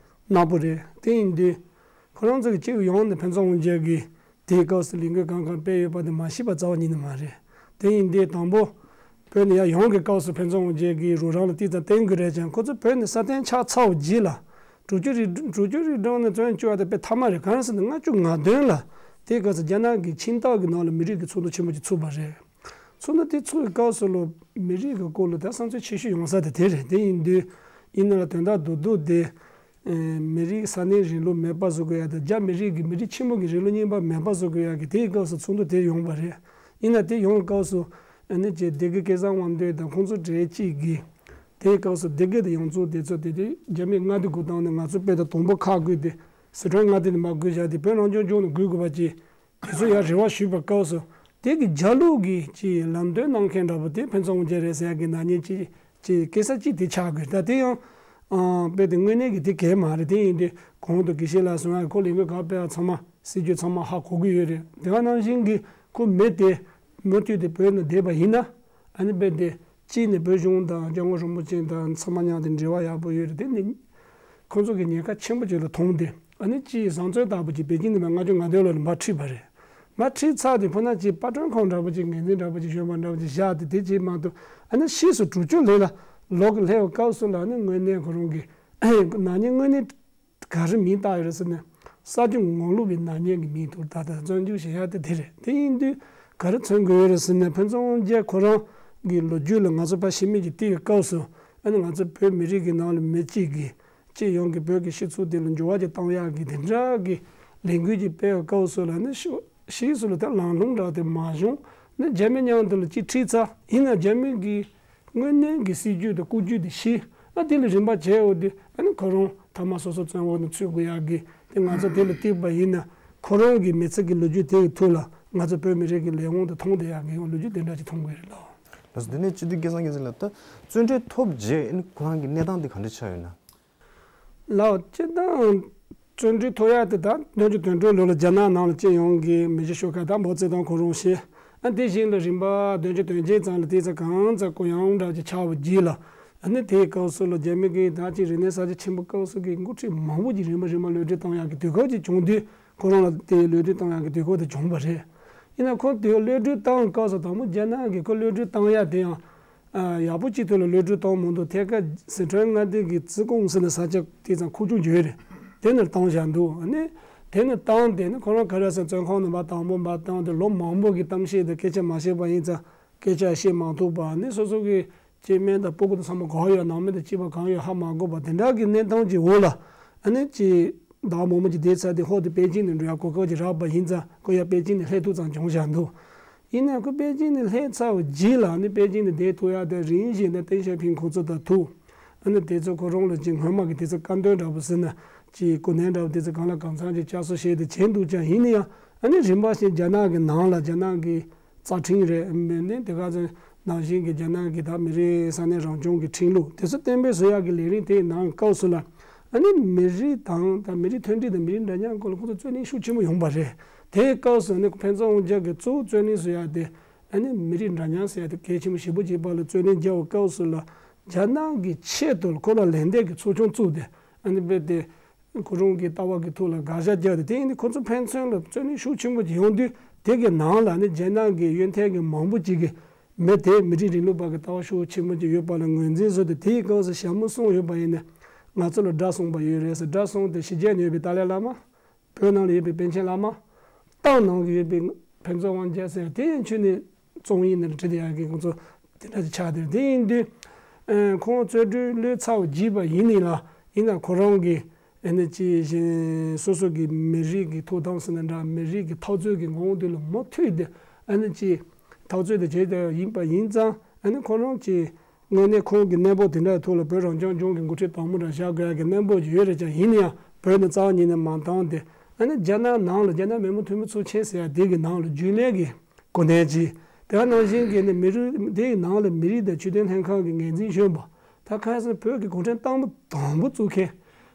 ནག་པོ་རེད། དེ་ཡིན་དུས་ཁོ་རང་ཚོ་གི་སྤྱི་ཡོངས་ནས་ཕུན་ཚོགས་དབང་རྒྱལ་གྱིས་དེའི་སྐབས་སུ་ལས་འགུལ་གང་གང་སྤེལ་ཡོད་པ་དེ་མ་ཤེས་པ་རྩ་བ་ཉིད་ནས་མ་རེད། དེ་ཡིན་དུས་དང་པོ་བོད་ནས་ཡར་ཡོང་གི་སྐབས་སུ་ཕུན་ཚོགས་དབང་རྒྱལ་གྱིས་རོགས་རམ་ལ་ཏོག་ཙམ་བརྟེན་དགོས་རེད་ཀྱང་། ཁོ་ཚོ་བོད་ནས་སྲ་བརྟན་ཆགས་ཚར་བ་རྗེས་ལ་དྲུག་ཅུ་རེ་དྲུག་ཅུ་རེ་གྲངས་ནས་བཙོན་བཅུག་ཡ་དེ་དཔེ་ཐ་མ་རེད། གང་ཡིན་ཟེར་ན་ལྔ་བཅུ་ང་བདུན་ལ་དེའི་སྐབས་སུ་རྒྱ་ནག་གི་ཆིང་ཏོག་གི་ནང་ལ་མི་རིགས་ཀྱི་ཚོགས་འདུ་ཆེན་པོ་ཅིག་ཚུགས་པ་རེད། ཚོགས་འདུ་དེ་ཚུགས་པའི་སྐབས་སུ་ལ་མི་རིགས་ཀྱི་སྐོར་ལ་ད་བསམ་ཚུལ་ཆེ་ཤོས་ཡོང་ས་དེ་དེ་རེད། དེ་ཡིན་དུས་ཡིན་ན་ལ་དོན་དག་རྡོག་རྡོག་དེ་ཨེ་མི་རིགས་ས་གནས་རིང་ལུགས་མེད་པ་བཟོ་དགོས་ཡ་དང་། རྒྱ་མི་རིགས་ཀྱི་མི་རིགས་ཆེན་པོ་གི་རིང་ལུགས་རྙིང་པ་མེད་པ་བཟོ་དགོས་ཡ་གི་དེའི་སྐབས་སུ་ཚོགས་འདུ་དེ་ཡོང་བ་རེད། ཡིན་ན་དེ་ཡོང་བའི་སྐབས་སུ་ཨ་ནི་ཅེ་སྡེ་དགེ་སྐལ་བཟང་དབང་འདུས་དང་ཁོང་ཚོ་གྲས་གཅིག་གིས་དེའི་སྐབས་སུ་སྡེ་དགེ་དང་ཡོངས་རྫོགས་དེ་ཚོ་དེ་དུས་རྒྱ་མིས་མངའ་སྡེ་བགོས་བཏང་ནས་ང་ཚོ་དཔེ་དང་དུམ་བུ་ཁག་དགོས་ཏེ་སི་ཁྲོན་མངའ་སྡེ་ནས་མར་བགོས་བཞག་སྟེ་བོད་རང་སྐྱོང་ལྗོངས་ནས་བགོས་དགོས་པ་ཅིག་དེ་ཚོ་ཡང་རེ་བ་ཞུས་པའི་སྐབས་སུ་དེ་གི་རྒྱབ་ལོགས་ཀྱི་ཅིག་ལམ་སྟོན་གནང་མཁན་འདྲ་པོ་དེ་ཕུན་ཚོགས་དབང་རྒྱལ་རེད་ཟེར་ཡ་གི་ནག་ཉེས་ཅིག་ཅིག་སྐད་ཆ་ཅིག་དེ་ཆགས་དགོས། ད་དེ་ཡང་ཨང་དཔེ་དེ་དངོས་གནས་ཀྱི་དེ་གལ་མ་རེད། དེ་ཡིན་དུས་གོང་དུ་དགེ་བཤེས་ལགས་གསུངས་ཡ་ཁོ་ལས་འགུལ་ག་སྤེལ་བ་ཚང་མ་སྲིད་ཇུས་ཚང་མ་ཧ་གོ་གི་ཡོད་རེད། དེ་ག་ནང་བཞིན་གྱི་ཁོ་མི་དེ་མུ་མཐུད་དེ་བོད་ནང་བསྡད་པ་ཡིན་ན་ཨ་ནི་དཔེ་དེ་གཅིག་ནས་བོད་གཞུང་དང་སྐྱབས་མགོན་རིན་པོ་ཆེ་དང་ཚང་མ་མཉམ་དུ་འབྲེལ་བ་ཡག་པོ་ཡོད་རེད། དེ་ནི་ཁོང་ཚོ་གི་ཉེན་ཁ་ཆེན་པོ་ཅིག་ལ་མཐོང་སྟེ་ཨ་ནི་ཅིག་བཟང་བཙོན་ལྟ་བུ་ཅིག་པེ་ཅིང་ནས་མར་ལྔ་བཅུ་ང་བདུན་ལོ་ལ་མར་ཁྲིད་པ་རེད། མར་ཁྲིད་ཚར་དུས་ཁོ་ན་ཅིག་པར་སྐྲུན་ཁང་འདྲ་པོ་ཅིག་འགན་འཛིན་འདྲ་པོ་ཅིག་གཞོན་པ་འདྲ་པོ་ཅིག་བཞག་སྟེ་དེ་ཅིག་མ་གཏོགས་ཨ་ནི་ཕྱིས་སུ་དྲུག་ཅུ་ལོ་ལ་ལོག་གི་སླེབས་པའི་སྐབས་སུ་ལ་ཨ་ནི་དངོས་གནས་ཁོ་རང་གི་ནག་ཉེས་དངོས་གནས་ག་རེ་མིང་བཏགས་ཡོད་རེད་ཟེར་ན། ས་ཆུ་ངོ་ལུག་པའི་ནག་ཉེས་ཀྱི་མིང་ཐོག་ད་ལྟ་བཙོན་འཇུག་བྱེད་ཡ་དེ་དེ་རེད། དེ་ཡིན་དུས་ག་རེ་མཚོན་དགོས་ཡོད་རེད་ཟེར་ན། ཕུན་ཚོགས་དབང་རྒྱལ་ཁོ་རང་གི་ལོ་རྒྱུས་ལ་ང་ཚོ་ཕར་ཤེས་མིན་གྱིས་བལྟས་པའི་སྐབས་སུ་ཨ་ནི་ང་ཚོ་བོད་མི་རིགས་ཀྱི་ནང་ལ་མི་གཅིག་གིས་སྤྱི་ཡོངས་ཀྱི་བོད་ཀྱི་སྤྱི་ཚོགས་དེ་ལ་འགྱུར་བ་ཅིག་གཏོང་ཡག་གི་དེ་འདྲ་གི་ལས་འགུལ་ཅིག་སྤེལ་བའི་སྐབས་སུ་ལ་ནི་ཤོ་ཕྱིས་སུ་ལ་ད་ལམ་ལྷོང་འདྲ་དེ་མ་བྱུང་ནི་རྒྱ་མི་མཉམ་དུ་ལ་ཅིག་ཁྲིད་ཚར་ཡིན་ན་རྒྱ་མི་གི་དངོས་གནས་ཀྱི་སྲིད་ཇུས་དང་ལྐོག་ཇུས་དེ་ཤེས། ཨ་དེ་ལ་རིམ་པ་བྱས་འོ་དེ་ཨ་ནི་ཁོ་རང་ཐ་མ་སོ་སོ་བཙོན་འོག་ནས་ཚུད་དགོས་ཡག་གི་དེ་ང་ཚོ་དེ་ལ་བལྟས་པ་ཡིན་ན་ཁོ་རང་གི་མི་ཚེ་གི་ལོ་རྒྱུས་དེ་གི་ཐོག་ལ་ང་ཚོ་བོད་མི་རིགས་ཀྱི་ལས་དབང་དེ་མཐོང་བསྡད་ཡག་གི་ལོ་རྒྱུས་དེ་འདྲ་ཅིག་མཐོང་གི་རེད་ལགས། ལགས་སོ། དེ་ནས་སྤྱི་འཐུས་སྐལ་བཟང་རྒྱལ་མཚན་ལགས། ད་བཙོན་ཁྲལ་ཐོབ་རྗེས་ཨ་ནི་ཁོ་རང་གི་གནས་སྟངས་དེ་ག་འདྲ་ཆགས་ཡོད་ན། ལགས་སྤྱིར་བཏང་བཙོན་ཁྲལ་ཐོབ་ཡག་དེ་ད་བདུན་ཅུ་དོན་དྲུག་ལོ་ལ་རྒྱ་ནག་ནང་ལ་སྤྱི་ཡོངས་ཀྱི་མི་རྗེ་ཤོག་ཁག་དང་འབོ་རྩེད་དང་ཁོ་རང་བཞིན་ཨ་དེ་བཞིན་ལ་རིམ་པ་བདུན་ཅུ་དོན་བརྒྱད་ཙམ་ལ་དེ་ཚོ་གང་ཙམ་གུ་ཡངས་འདྲ་ཅིག་ཆགས་པ་རྗེས་ལ་ཨ་ནི་དེའི་སྐབས་སུ་ལ་རྒྱ་མི་གིས་ད་ཅིག་རིག་གནས་གསར་བརྗེ་ཆེན་པོ་སྐབས་སུ་གི་འགོ་ཁྲིད་མང་པོ་ཅིག་རིམ་པ་རིམ་པ་གློད་གྲོལ་བཏང་ཡག་གི་དུས་སྐབས་ཅིག་བྱུང་དུས་ཁོ་རང་ལ་དེ་གློད་གྲོལ་བཏང་ཡག་གི་དུས་སྐབས་དེ་བྱུང་བ་རེད། ཡིན་ན་ཁོ་དེ་གློད་གྲོལ་བཏང་སྐབས་སུ་དང་པོ་རྒྱ་ནག་གིས་ཁོ་གློད་གྲོལ་བཏང་ཡག་དེ་ཡང་ཨ་ཡག་པོ་ཅིག་ཐོག་ལ་གློད་གྲོལ་བཏང་མི་འདུག་ཐད་ཀར་སི་ཁྲོན་མངའ་སྡེ་གི་ཙི་ཀུང་ཟེར་ནས་ས་ཆ་དེ་ཙམ་ཁུག་ཀྱོག་ཡོད་རེད། དེ་ནས་བཏང་བཞག་འདུག་ཨ་ནི་དེ་ནས་བཏང་དེ་ནི་ཁོ་རང་ག་རེ་ཟེར་བཙོན་ཁང་ནང་མར་དང་པོ་མར་བཏང་དེ་ལོ་མང་པོ་གི་གཏམ་བཤད་དང་སྐད་ཆ་མ་བཤད་པ་ཡིན་ཙང་སྐད་ཆ་བཤད་མ་ཐུབ་པ་ནི་སོ་སོ་གི་སྐྱེ་དམན་དང་སྤུ་གུ་དང་ཚང་མ་གང་ཡོད་ནང་མི་དང་གཅིག་པ་གང་ཡོད་ཧ་མ་གོ་བ་དེ་འདྲ་གི་གནས་སྟངས་ཀྱི་འོག་ལ་ཨ་ནི་ཅིག་ཟླ་བ་མང་པོ་ཅིག་བསྡད་ཚར་དེ་ཧོ་དེ་པེ་ཅིང་ནས་འགྲོ་ཡག་གོ་སྐབས་ཅིག་རག་པ་ཡིན་ཙང་ཁོ་ཡར་པེ་ཅིང་ནས་སླེབས་ཐུབ་ཙང་བྱུང་བཞག་འདུག་ཡིན་ནའི་ཁོ་པེ་ཅིང་ནས་སླེབས་ཚར་བའི་རྗེས་ལ་ནི་པེ་ཅིང་ནས་བསྡད་ཐུབ་ཡག་དེ་རིང་བཞིན་ནས་ཏེང་ཞའོ་ཕིང་ཁོ་ཚོ་དང་ཐུག་ཨ་ནི་དེ་ཚོ་ཁོ་རང་ལ་ཅིག་སྔོན་མ་གི་དེ་ཚོ་བཀའ་འདོན་འདྲ་པོ་ཟེར་ན་ཅིག་གོ་གནས་འདྲ་པོ་དེ་ཚོ་གང་ལ་གང་འཚམ་ཅིག་བསྐྱར་གསོ་བྱས་ཏེ་བྱས་འདུག་ཀྱང་ཡིན་ན་ཡང་ཨ་ནི་རིམ་པ་བཞིན་རྒྱ་ནག་གི་ནང་ལ་རྒྱ་ནག་གི་རྩ་ཁྲིམས་རེད་མིན་ནི་དེ་ག་ཚོད་ནང་བཞིན་གྱི་རྒྱ་ནག་གི་ད་མི་རིགས་ས་གནས་རང་སྐྱོང་གི་ཁྲིམས་ལུགས་དེ་ཚོ་གཏན་འབེབས་བཟོ་ཡག་གི་ལས་རིམ་དེའི་ནང་སྐབས་སུ་ལ་ཨ་ནི་མི་རིགས་དང་ད་མི་རིགས་མཐུན་སྒྲིལ་དང་མི་རིགས་འདྲ་མཉམ་སྐོར་ལ་ཁོང་ཚོ་རྩོད་གླེང་ཤུགས་ཆེན་པོ་ཡོང་པ་རེད། དེའི་སྐབས་སུ་ནི་ཕུན་ཚོགས་དབང་རྒྱལ་གྱིས་གཙོ་བོ་རྩོད་ལེན་བཟོ་ཡག་དེ་ཨ་ནི་མི་རིགས་འདྲ་མཉམ་ཟེར་ཡག་དེ་གལ་ཆེན་པོ་ཞེ་པོ་ཅིག་ཡིན་པ་ལ་རྩོད་ལེན་རྒྱག་པའི་སྐབས་སུ་ལ་རྒྱ་ནག་གི་ཆེད་དུ་ཁོ་རང་ལན་འདེབས་ཀྱི་ཚོགས་ཆུང་བཙུགས་ཏེ་ཨ་ནི་རྦད་དེ་ཁོ་རང་གི་ལྟ་བ་གི་ཐོག་ལ་དགག་བཞག་རྒྱག་སྟེ། དེ་ཡིན་དུས་ཁོ་ཚོ་ཕན་ཚུན་ལ་རྩོད་ལེན་ཤུགས་ཆེན་པོ་ཅིག་ཡོང་དུས། དེ་གི་ནང་ལ་ནི་རྒྱ་ནག་གི་གཡོན་ཐལ་གྱི་མང་པོ་ཅིག་གིས་མི་དེ་མི་རིགས་རིང་ལུགས་པ་གི་ལྟ་བ་ཤུགས་ཆེན་པོ་ཅིག་ཡོད་པ་ལ་ངོས་འཛིན་བཟོས་ཏེ། དེའི་སྐབས་སུ་ཞྭ་མོ་གསུམ་ཡོད་པ་ཡིན་ན། ང་ཚོ་ལ་སྒྲ་གསུངས་པ་ཡོད་རེད་ཟེར། སྒྲ་གསུམ་དེ་ཕྱི་རྒྱལ་ནས་ཡོད་པའི་ཏཱ་ལའི་བླ་མ། བོད་ནང་ལ་ཡོད་པའི་པཎ་ཆེན་བླ་མ། ཏང་ནང་གི་ཡོད་པའི་ཕུན་ཚོགས་དབང་རྒྱལ་ཟེར། དེ་ཡང་ཁྱོན་ནས་རྩོམ་ཡིག་ནང་བྲིས་བསྡད་ཡག་གི་ཁོང་ཚོ་དེ་འདྲ་ཅིག་ཆགས་བསྡད། དེ་ཡིན་དུས་ཨ་ཁོང་རྩོད་གྲོས་གློད་ཚར་བ་བརྗེད་པ་ཡིན་ནའི་ལ། ཡིན་ན་ཁོ་རང་གི་ཨ་ནི་ཅི་བཞིན་སོ་སོ་གི་མི་རིགས་ཀྱི་ཐོབ་ཐང་ཟེར་ན་འདྲ། མི་རིགས་ཀྱི་འཐབ་རྩོད་ཀྱི་ངོ་བོ་དེ་ལ་མུ་མཐུད་དེ་ཨ་ནི་ཅི་འཐབ་རྩོད་དེ་བྱེད་བསྡད་ཡིན་པ་ཡིན་ཙང་། ཨ་ནི་ཁོ་རང་གི་དངོས་གནས་ཁོང་གི་གནས་བབ་དེ་འདྲའི་ཐོག་ལ་བོད་རང་སྐྱོང་ལྗོངས་ཀྱི་འགོ་ཁྲིད་དང་པོ་འདྲ་བཞག་དགོས་ཡག་གི་གནས་བབ་ཅིག་ཡོད་རེད་ཀྱང་། ཡིན་ན་ཡང་བོད་ནས་རྩ་བ་ཉིད་ནས་མ་བཏང་སྟེ། ཨ་ནི་རྒྱ་ནག་ནང་ལ་རྒྱ་ནག་མི་མང་འཐུས་མི་ཚོགས་ཆེན་ཟེར་ཡག་དེ་གི་ནང་ལ་རྒྱུན་ལས་ཀྱི་གོ་གནས་ཅིག་དེ་ནང་བཞིན་གྱི་ནི་མི་རིགས་དེའི་ནང་ལ་མི་རིགས་དང་ཆོས་དོན་ལྷན་ཁང་གི་འགན་འཛིན་གཞོན་པ། ད་ཁ་སང་བོད་ཀྱི་གུང་ཁྲན་ཏང་མི་དང་པོ་བཙུགས་མཁན།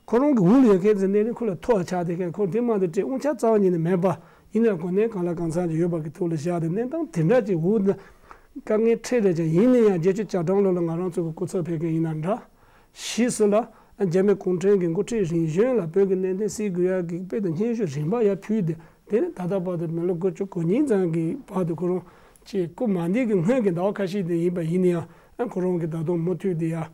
ཁོ་རང་གི་འོག་ལ་ཡོད་མཁན་ཚོའི་སྣེ་ལེན་ཁོ་ལ་ཐོག་ཆགས་བསྡད་མཁན། ཁོ་དེ་མ་གཏོགས་དབང་ཆ་རྩ་བ་ཉིད་ནས་མེད་པ། ཡིན་ན་གོ་གནས་གང་ལ་གང་འཚམ་ཅིག་ཡོད་པ་གི་ཐོག་ལ་བཞག་སྟེ། གནས་སྟངས་དེ་འདྲ་ཅིག་འོག་ན་དཀའ་ངལ་འཕྲད་རེད་ཀྱང་། ཡིན་ན་ཡང་བརྒྱད་ཅུ་གྱ་གྲངས་ལོ་ལ་ང་རང་ཚོ་གི་སྐུ་ཚབ་ཕེབས་མཁན་ཡིན་ན་འདྲ། ཕྱིས་སུ་ལ་རྒྱ་མི་གུང་ཁྲན་གྱི་འགོ་ཁྲིད་རིམ་བྱོན་ལ་བོད་ཀྱི་གནད་དོན་སེལ་དགོས་ཡག་གི་དཔེ་དང་སྙན་ཞུ་རིམ་པ་ཡར་ཕུལ་ཏེ། དེ་ནས་ད་ལྟ་བར་དུ་མི་ལོ་དགུ་བཅུ་གོ་གཉིས་ཙམ་གྱི་བར་དུ་ཁོ་རང་ཅིག་སྐུ་མ་འདས་ཀྱི་སྔོན་གྱི་ཟླ་བ་ཁ་ཤས་དེ་ཡིན་པ་ཡིན་ན་ཡང་། ཁོ་རང་གིས་ད་དུང་མུ་མཐུད་དེ་ཡར་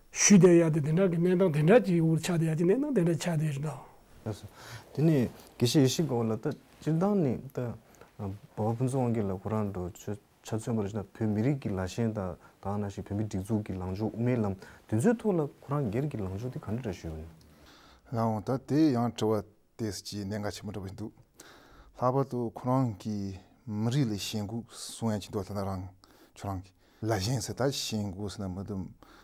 ཞུས་བསྡད་ཡག་དེ་དེ་འདྲ་གི་གནས་སྟངས་དེ་འདྲ་ཅིག་འོག་ཆགས་བསྡད་ཡག་གི་གནས་སྟངས་དེ་འདྲ་ཆགས་བསྡད་ཡོད་རེད་ད། ལགས་སོ། དེ་ནས་དགེ་བཤེས་ཡེ་ཤེས་དགའ་བོ་ལགས། ད་སྤྱིར་བཏང་ནས་ད་འབའ་བ་ཕུན་ཚོགས་དབང་རྒྱལ་ལགས་ཁོ་རང་འདྲ་ཆ་ཆ་མཚོན་པར་བྱས་ན། བོད་མི་རིགས་ཀྱི་ལམ་ཆེན་དང་། ད་ག་ནང་བཞིན་བོད་མིའི་སྒྲིག་འཛུགས་ཀྱི་ལངས་ཕྱོགས། དབུ་མའི་ལམ། དེ་ཚོའི་ཐོག་ལ་ཁོ་རང་སྒེར་གྱི་ལངས་ཕྱོགས་དེ་ག་འདྲ་འདྲ་ཞུས་ཡོད་ན། ལགས་འོང་། ད་དེ་ཡང་དྲི་བ་ཏོག་ཙམ་ཅིག་གནད་འགག་ཆེན་པོ་འདྲ་པོ་ཞིག་འདུག་ལྷག་པར་དུ་ཁོ་རང་གིས་མི་རིགས་ལ་ཞེན་ཁོག་གསུང་ཡག་ཅིག་འདུག་ད་ལྟ་རང་ཁྱོད་རང་གི་ལས་གཞན་ཟེར། ད་ཞེན་ཁོག་ཟེར་ན་མི་འདུག་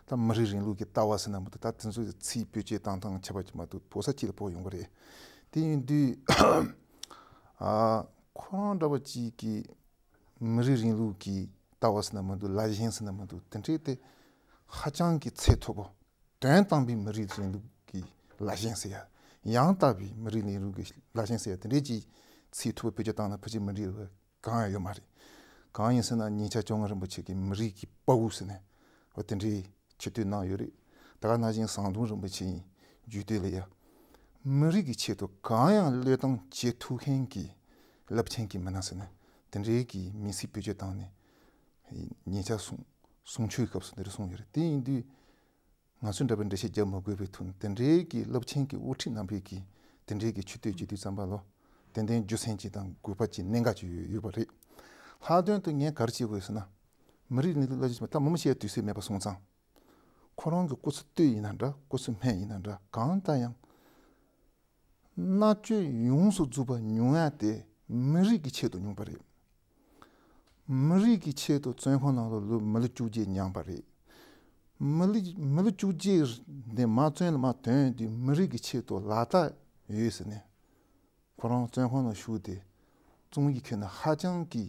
ད་མི་རིགས་རིང་ལུགས་ཀྱི་ལྟ་བ་ཟེར་ན་མི་འདུག་ད་དེ་ཚོའི་ཚིག་བེད་སྤྱོད་བཏང་སྟངས་ཁྱད་པར་ཅིག་མ་གཏོགས་བོད་ས་གཅིག་ལ་ཕོག་ཡོང་གི་རེད། དེ་ཡིན་དུས་ཨ་ཁོ་རང་འདྲ་པོ་ཅིག་གིས་མི་རིགས་རིང་ལུགས་ཀྱི་ལྟ་བ་ཟེར་ན་མི་འདུག་ལས་གཞན་ཟེར་ན་མི་འདུག་དེ་འདྲའི་དེ་ཧ་ཅང་གི་ཚད་མཐོ་པོ། དོན་དམ་པའི་མི་རིགས་རིང་ལུགས་ཀྱི་ལས་གཞན་ཟེར་ཡ། ཡང་དག་པའི་མི་རིགས་རིང་ལུགས་ཀྱི་ལས་གཞན་ཟེར་ཡ། དེ་འདྲའི་ཅིག་ཚིག་མཐོ་པོ་བེད་སྤྱོད་བཏང་ན་ཕལ་ཆེར་མི་འགྲིག་པ་གང་ཡང་ཡོད་མ་རེད། གང་ཡིན་ཟེར་ན་ཉིན་ཞག་བཅོ་ལྔ་རིན་པོ་ཆེ་གིས་མི་རིགས་ཀྱི་དཔའ་བོ་ཟེར་ནས་འོ་དེ་འདྲའི་ཆེ་བསྟོད་གནང་ཡོད་རེད། ད་ག་ནང་བཞིན་ཟམ་གདོང་རིན་པོ་ཆེ་ཡི་རྒྱུད་སྟོད་ལ་ཡ། མི་རིགས་ཀྱི་ཆེད་དུ་གང་ཡང་བློས་བཏང་བྱེད་ཐུབ་མཁན་གྱི་རླབས་ཆེན་གྱི་མི་སྣ་ཟེར་ནས་དེ་འདྲའི་གི་མིང་ཚིག་བེད་སྤྱོད་བཏང་ནས་ཉིན་ཞག་གསུང་གསུང་ཆོས་སྐབས་སུ་འདི་འདྲ་གསུངས་ཡོད་རེད། དེ་ཡིན་དུས། ང་ཚོས་འདྲ་པོའི་འགྲེལ་བཤད་རྒྱག་མི་དགོས་པའི་ཐོག་ནས། དེ་འདྲའི་གི་རླབས་ཆེན་གྱི་དབུ་ཁྲིད་རྣམ་པས་ཀྱིས་དེ་འདྲའི་གི་ཆེ་བསྟོད་བྱེད་དུས་ཙམ་པ་ལ་ཏན་ཏན་རྒྱུ་མཚན་ཅིག་དང་དགོས་པ་ཅིག་གནད་འགག་ཅིག་ཡོད་ཡོད་པ་རེད། ལྷག་དོན་དུ་ངས་ག་རེ་བྱེད་དགོས་ཟེར་ན། མི་རིགས་རིང་ལུགས་སློབ་སྦྱོང་ད་མང་པོ་བྱེད་ཡ་དུས་ཚོད་མེད་པ་སོང་ཙང་། ཁོ་རང་གི་སྐུ་ཚེ་སྟོད་ཡིན་ན་འདྲ། སྐུ་ཚེ་སྨད་ཡིན་ན་འདྲ། གང་ལྟར་ཡང་། མནར་གཅོད་ཡོངས་སུ་རྫོགས་པ་མྱོང་ཡ་དེ་མི་རིགས་ཀྱི་ཆེད་དུ་མྱོང་པ་རེད། མི་རིགས་ཀྱི་ཆེད་དུ་བཙོན་ཁང་ནང་ལ་ལོ་མི་ལོ་བཅུ་བརྒྱད་མྱངས་པ་རེད། མི་ལོ་མི་ལོ་བཅུ་བརྒྱད་དེ་མ་བཙོན་ལ་མ་ཐོན་དུས་མི་རིགས་ཀྱི་ཆེད་དུ་ལག་རྟགས་ཡོད་ཟེར་ནས་ཁོ་རང་བཙོན་ཁང་ནང་ཞུགས་ཏེ་བཙོན་གྱི་ཁྱོན་ནས་ཧ་ཅང་གི་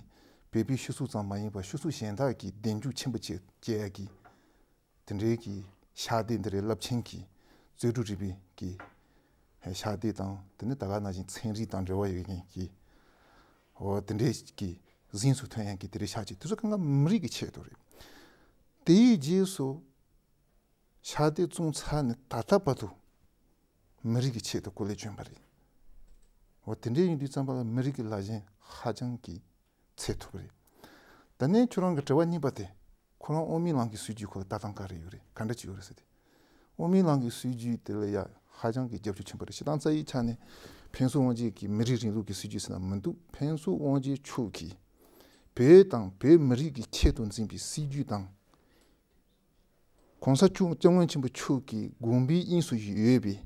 བོད་པའི་སྤྱི་ཚོགས་ཙམ་མ་ཡིན་པར་སྤྱི་ཚོགས་གཞན་དག་གི་གདེང་འཇོག་ཆེན་པོ་བྱེད་བྱེད་ཡ་གི། དེ་འདྲའི་གི་ཕྱག་དེབ་འདི་རེད། རླབས་ཆེན་གྱི་རྩོད་སྒྲུབ་རིག་པའི་གི་ཕྱག་དེབ་དང་། དེ་ནས་ད་ག་ནང་བཞིན་ཚན་རིག་དང་འབྲེལ་བ་ཡོད་མཁན་གྱི་འོ་དེ་འདྲའི་གི་གཟེངས་སུ་ཐོན་ཡག་གི་དེ་འདྲའི་ཕྱག་ཅིག་དེ་ཚོ་གང་ག་མི་རིགས་ཀྱི་ཆེད་དུ་རེད། དེའི་རྗེས་སུ་ཕྱག་དེབ་བཙོང་ཚར་ནས་ད་ལྟ་བར་དུ་མི་རིགས་ཀྱི་ཆེད་དུ་སྐུ་ལས་བསྐྱོན་པ་རེད། འོ་དེ་འདྲའི་ཡིན་དུས་ཙམ་པ་ལ་མི་རིགས་ཀྱི་ལས་གཞན་ཧ་ཅང་གི་ཚད་མཐོ་པོ་རེད། ད་ནས་ཁྱོད་རང་གི་དྲི་བ་གཉིས་པ་དེ། ཁོ་རང་དབུ་མའི་ལམ་གྱི་སྲིད་བྱུས་ཁོ་ལ་ལྟ་སྟངས་ག་རེ་ཡོད་རེད། ག་འདྲ་ཅིག་ཡོད་རེད་ཟེར་ཏེ། དབུ་མའི་ལམ་གྱི་སྲིད་བྱུས་དེ་ལ་ཡ་ཧ་ཅང་གི་རྒྱབ་སྐྱོར་ཆེན་པོ་རེད། སྤྱིར་བཏང་རྩ་བའི་ཆ་ནས་ཕུན་ཚོགས་དབང་རྒྱལ་གྱི་མི་རིགས་རིང་ལུགས་ཀྱི་སྲིད་བྱུས་ཟེར་ན་མི་འདུག་ཕུན་ཚོགས་དབང་རྒྱལ་མཆོག་གིས་བོད་དང་བོད་མི་རིགས་ཀྱི་ཆེད་དུ་འཛིན་པའི་སྲིད་བྱུས་དང་། གོང་ས་མཆོག་སྐྱབས་མགོན་ཆེན་པོ་མཆོག་གི་དགོངས་པའི་དབྱིངས་སུ་ཡོད་པའི་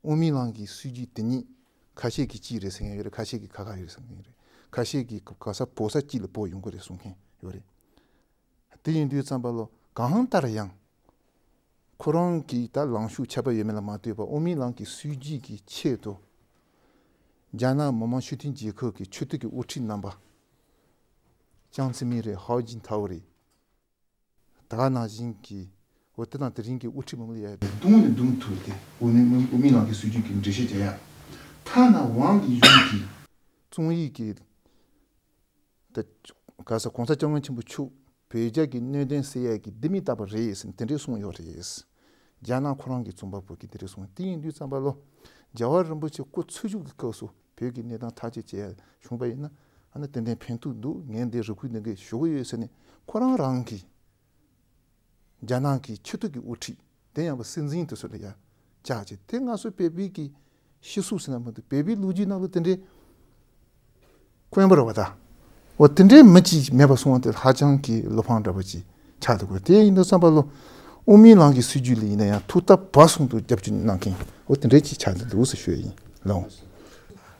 དབུ་མའི་ལམ་གྱི་སྲིད་བྱུས་དེ་ཉིད་ཁ་ཤས་ཀྱིས་གཅིག་རེད་ཟེར་མཁན་ཡོད་རེད། ཁ་ཤས་ཀྱིས་ཁ་ཁ་ཡོད་རེད་ཟེར་མཁན་ཡོད་རེད། ཁ་ཤས་ཀྱིས་ག་ས་བོད་ས་གཅིག་ལ་ཕོག་ཡོང་གི་རེད་གསུང་མཁན་ཡོད་རེད། དེ་ཡིན་དུས་ཙམ་པ་ལ་གང་ལྟར་ཡང་ཁོ་རང་གི་ད་ལངས་ཕྱོགས་ཁྱད་པར་ཡོད་མེད་ལ་མ་ལྟོས་པར་དབུ་མའི་ལམ་གྱི་སྲིད་བྱུས་ཀྱི་ཆེད་དུ་རྒྱ་ནག་མི་དམངས་སྤྱི་མཐུན་རྒྱལ་ཁབ་ཀྱི་ཆེས་མཐོ་གི་དབུ་ཁྲིད་རྣམ་པ་ཅང་ཙེ་མིན་རེད། ཧའོ་ཅིན་ཐའོ་རེད། ད་ག་ནང་བཞིན་གྱི་འོ་དེ་དང་དེ་རིང་གི་དབུ་ཁྲིད་མང་པོ་ཡོད་རེད། བརྡུངས་ནས་བརྡུངས་ཐུབ་སྟེ་དབུ་མའི་དབུ་མའི་ལམ་གྱི་སྲིད་བྱུས་ཀྱི་འགྲེལ་བཤད་བྱེད་ཡ། ཐ་ན་ཝང་ལི་ཡུན་གྱིས་ བཙོང་ཡིག་གི་ད་ག་ས་གོང་ས་སྐྱབས་མགོན་ཆེན་པོ་མཆོག་བོད་རྒྱ་གི་གནད་དོན་སེལ་ཡག་གི་ལྡེ་མིག་བཏགས་པ་རེད་ཟེར་ནས་དེ་འདྲས་གསུངས་ཡོད་རེད། རྒྱ་ནག་ཁོ་རང་གི་རྩོམ་པ་པོ་གིས་དེ་འདྲས་གསུངས། དེ་ཡིན་དུས་ཙམ་པ་ལོ། རྒྱལ་བ་རིན་པོ་ཆེ་སྐུ་འཚོ་བཞུགས་ཀྱི་སྐབས་སུ་བོད་ཀྱི་གནས་སྟངས་ཐག་གཅོད་བྱས་བྱུང་པ་ཡིན་ན། ཨ་ནི་ཏན་ཏན་ཕན་ཐོགས་འདུག་ངས་འདི་རེ་སྐུལ་འདི་འགའ་ཞུ་གི་ཡོད་ཟེར་ནས་ཁོ་རང་རང་གི་རྒྱ་ནག་གི་ཆེས་མཐོ་གི་དབུ་ཁྲིད། དེ་ཡང་བ་སྲིད་འཛིན་དེ་ཚོ་ལ་ཡ་བཅར་བྱས། དེ་སྔ་སོ་བོད་པའི་གི་ཤི་སུག་ཟེར་ན་མི་འདུག་བོད་པའི་ལོ་རྒྱུས་ནང་ལ་དེ་འདྲའི་དཀོན་པོ་རེད་བ་ད། འོ་དེ་འདྲའི་མི་གཅིག་མེད་པ་སོང་བ་དེ་ཧ་ཅང་གི་བློ་ཕམ་འདྲ་པོ་ཅིག་ཆགས་འདུག་གོ་དེ་ཡིན་དུས་ཙམ་པ་ལོ། དབུ་མའི་ལམ་གྱི་སྲིད་བྱུས་ལ་ཡིན་ན་ཡང་ཐུགས་ཐག་བབ་གསུམ་དུ་རྒྱབ་སྐྱོར་གནང་མཁན་འོ་དེ་འདྲའི་ཅིག་ཆགས་འདུག་ཟེར་ཞུ་ཡ་ཡིན་ལགས།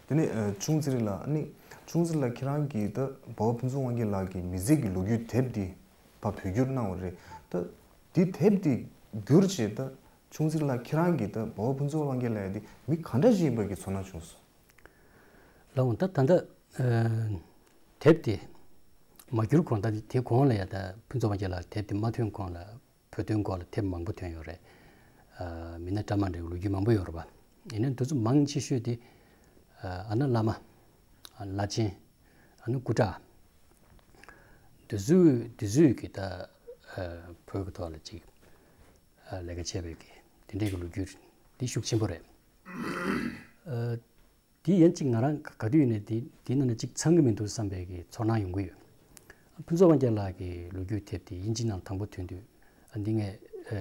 དེ་ནས་ཨ་ཆུང་ཚེ་རིང་ལགས། ཨ་ནི་ཆུང་ཚེ་རིང་ལགས་ཁྱེད་རང་གིས་ད་འབའ་བ་ཕུན་ཚོགས་དབང་རྒྱལ་ལགས་ཀྱི་མི་ཚེ་གི་ལོ་རྒྱུས་དེབ་འདི་ཕར་བོད་བསྒྱུར་གནང་བ་རེད། ད་འདི་དེབ་འདི་བསྒྱུར་བྱས་ད་ཆུང་ཚེ་རིང་ལགས་ཁྱེད་རང་གིས་ད་འབའ་བ་ཕུན་ཚོགས་དབང་རྒྱལ་ལགས་འདི་མི་ག་འདྲ་ཞིག་ཡིན་པ་གི་ཚོར་སྣང་བྱུང་སོང་། ལགས་འོང་ད་ད་ལྟ་ཨ་དེབ་དེ་མ་བསྒྱུར་གོང་ད་དེ་གོང་ལ་ཡ་ད་ཕུན་ཚོགས་དབང་རྒྱལ་ལགས་དེབ་དེ་མ་ཐོན་གོང་ལ་བོད་དོན་སྐོར་ལ་དེབ་མང་པོ་ཐོན་ཡོད་རེད། ཨ་མི་སྣ་འདྲ་མ་འདྲ་བའི་ལོ་རྒྱུས་མང་པོ་ཡོད་རེད་པ། ཡིན་ནའི་འདི་ཚོ་མང་ཆེ་ཤོས་དེ་ཨ་ཨ་ན་བླ་མ། ཨ་བླ་ཆེན། ཨ་ནི་སྐུ་དྲག་འདི་ཚོས་འདི་ཚོས་ཀྱི་ད་ཨ་བོད་ཀྱི་ཐོག་ལ་ཅིག་ཨ་ལས་ཀ་བྱས་པའི་གི་དེ་འདྲའི་གི་ལོ་རྒྱུས་འདི་ཤུགས་ཆེན་པོ་རེད། ཨ་དེ་ཡན་ཅིག་ང་རང་ག་དུས་ཡིན་ནའི་དེ་དེ་ནང་ནས་ཅིག་ཚང་གི་མི་འདུག་བསམ་པའི་གི་ཚོར་སྣང་ཡོང་གི་ཡོད། ཕུན་ཚོགས་དབང་རྒྱལ་ལགས་ཀྱི་ལོ་རྒྱུས་དེབ་དེ་དབྱིན་ཇི་ནང་དང་པོ་ཐོན་དུས་ཨ་འདི་ངས་ཨ་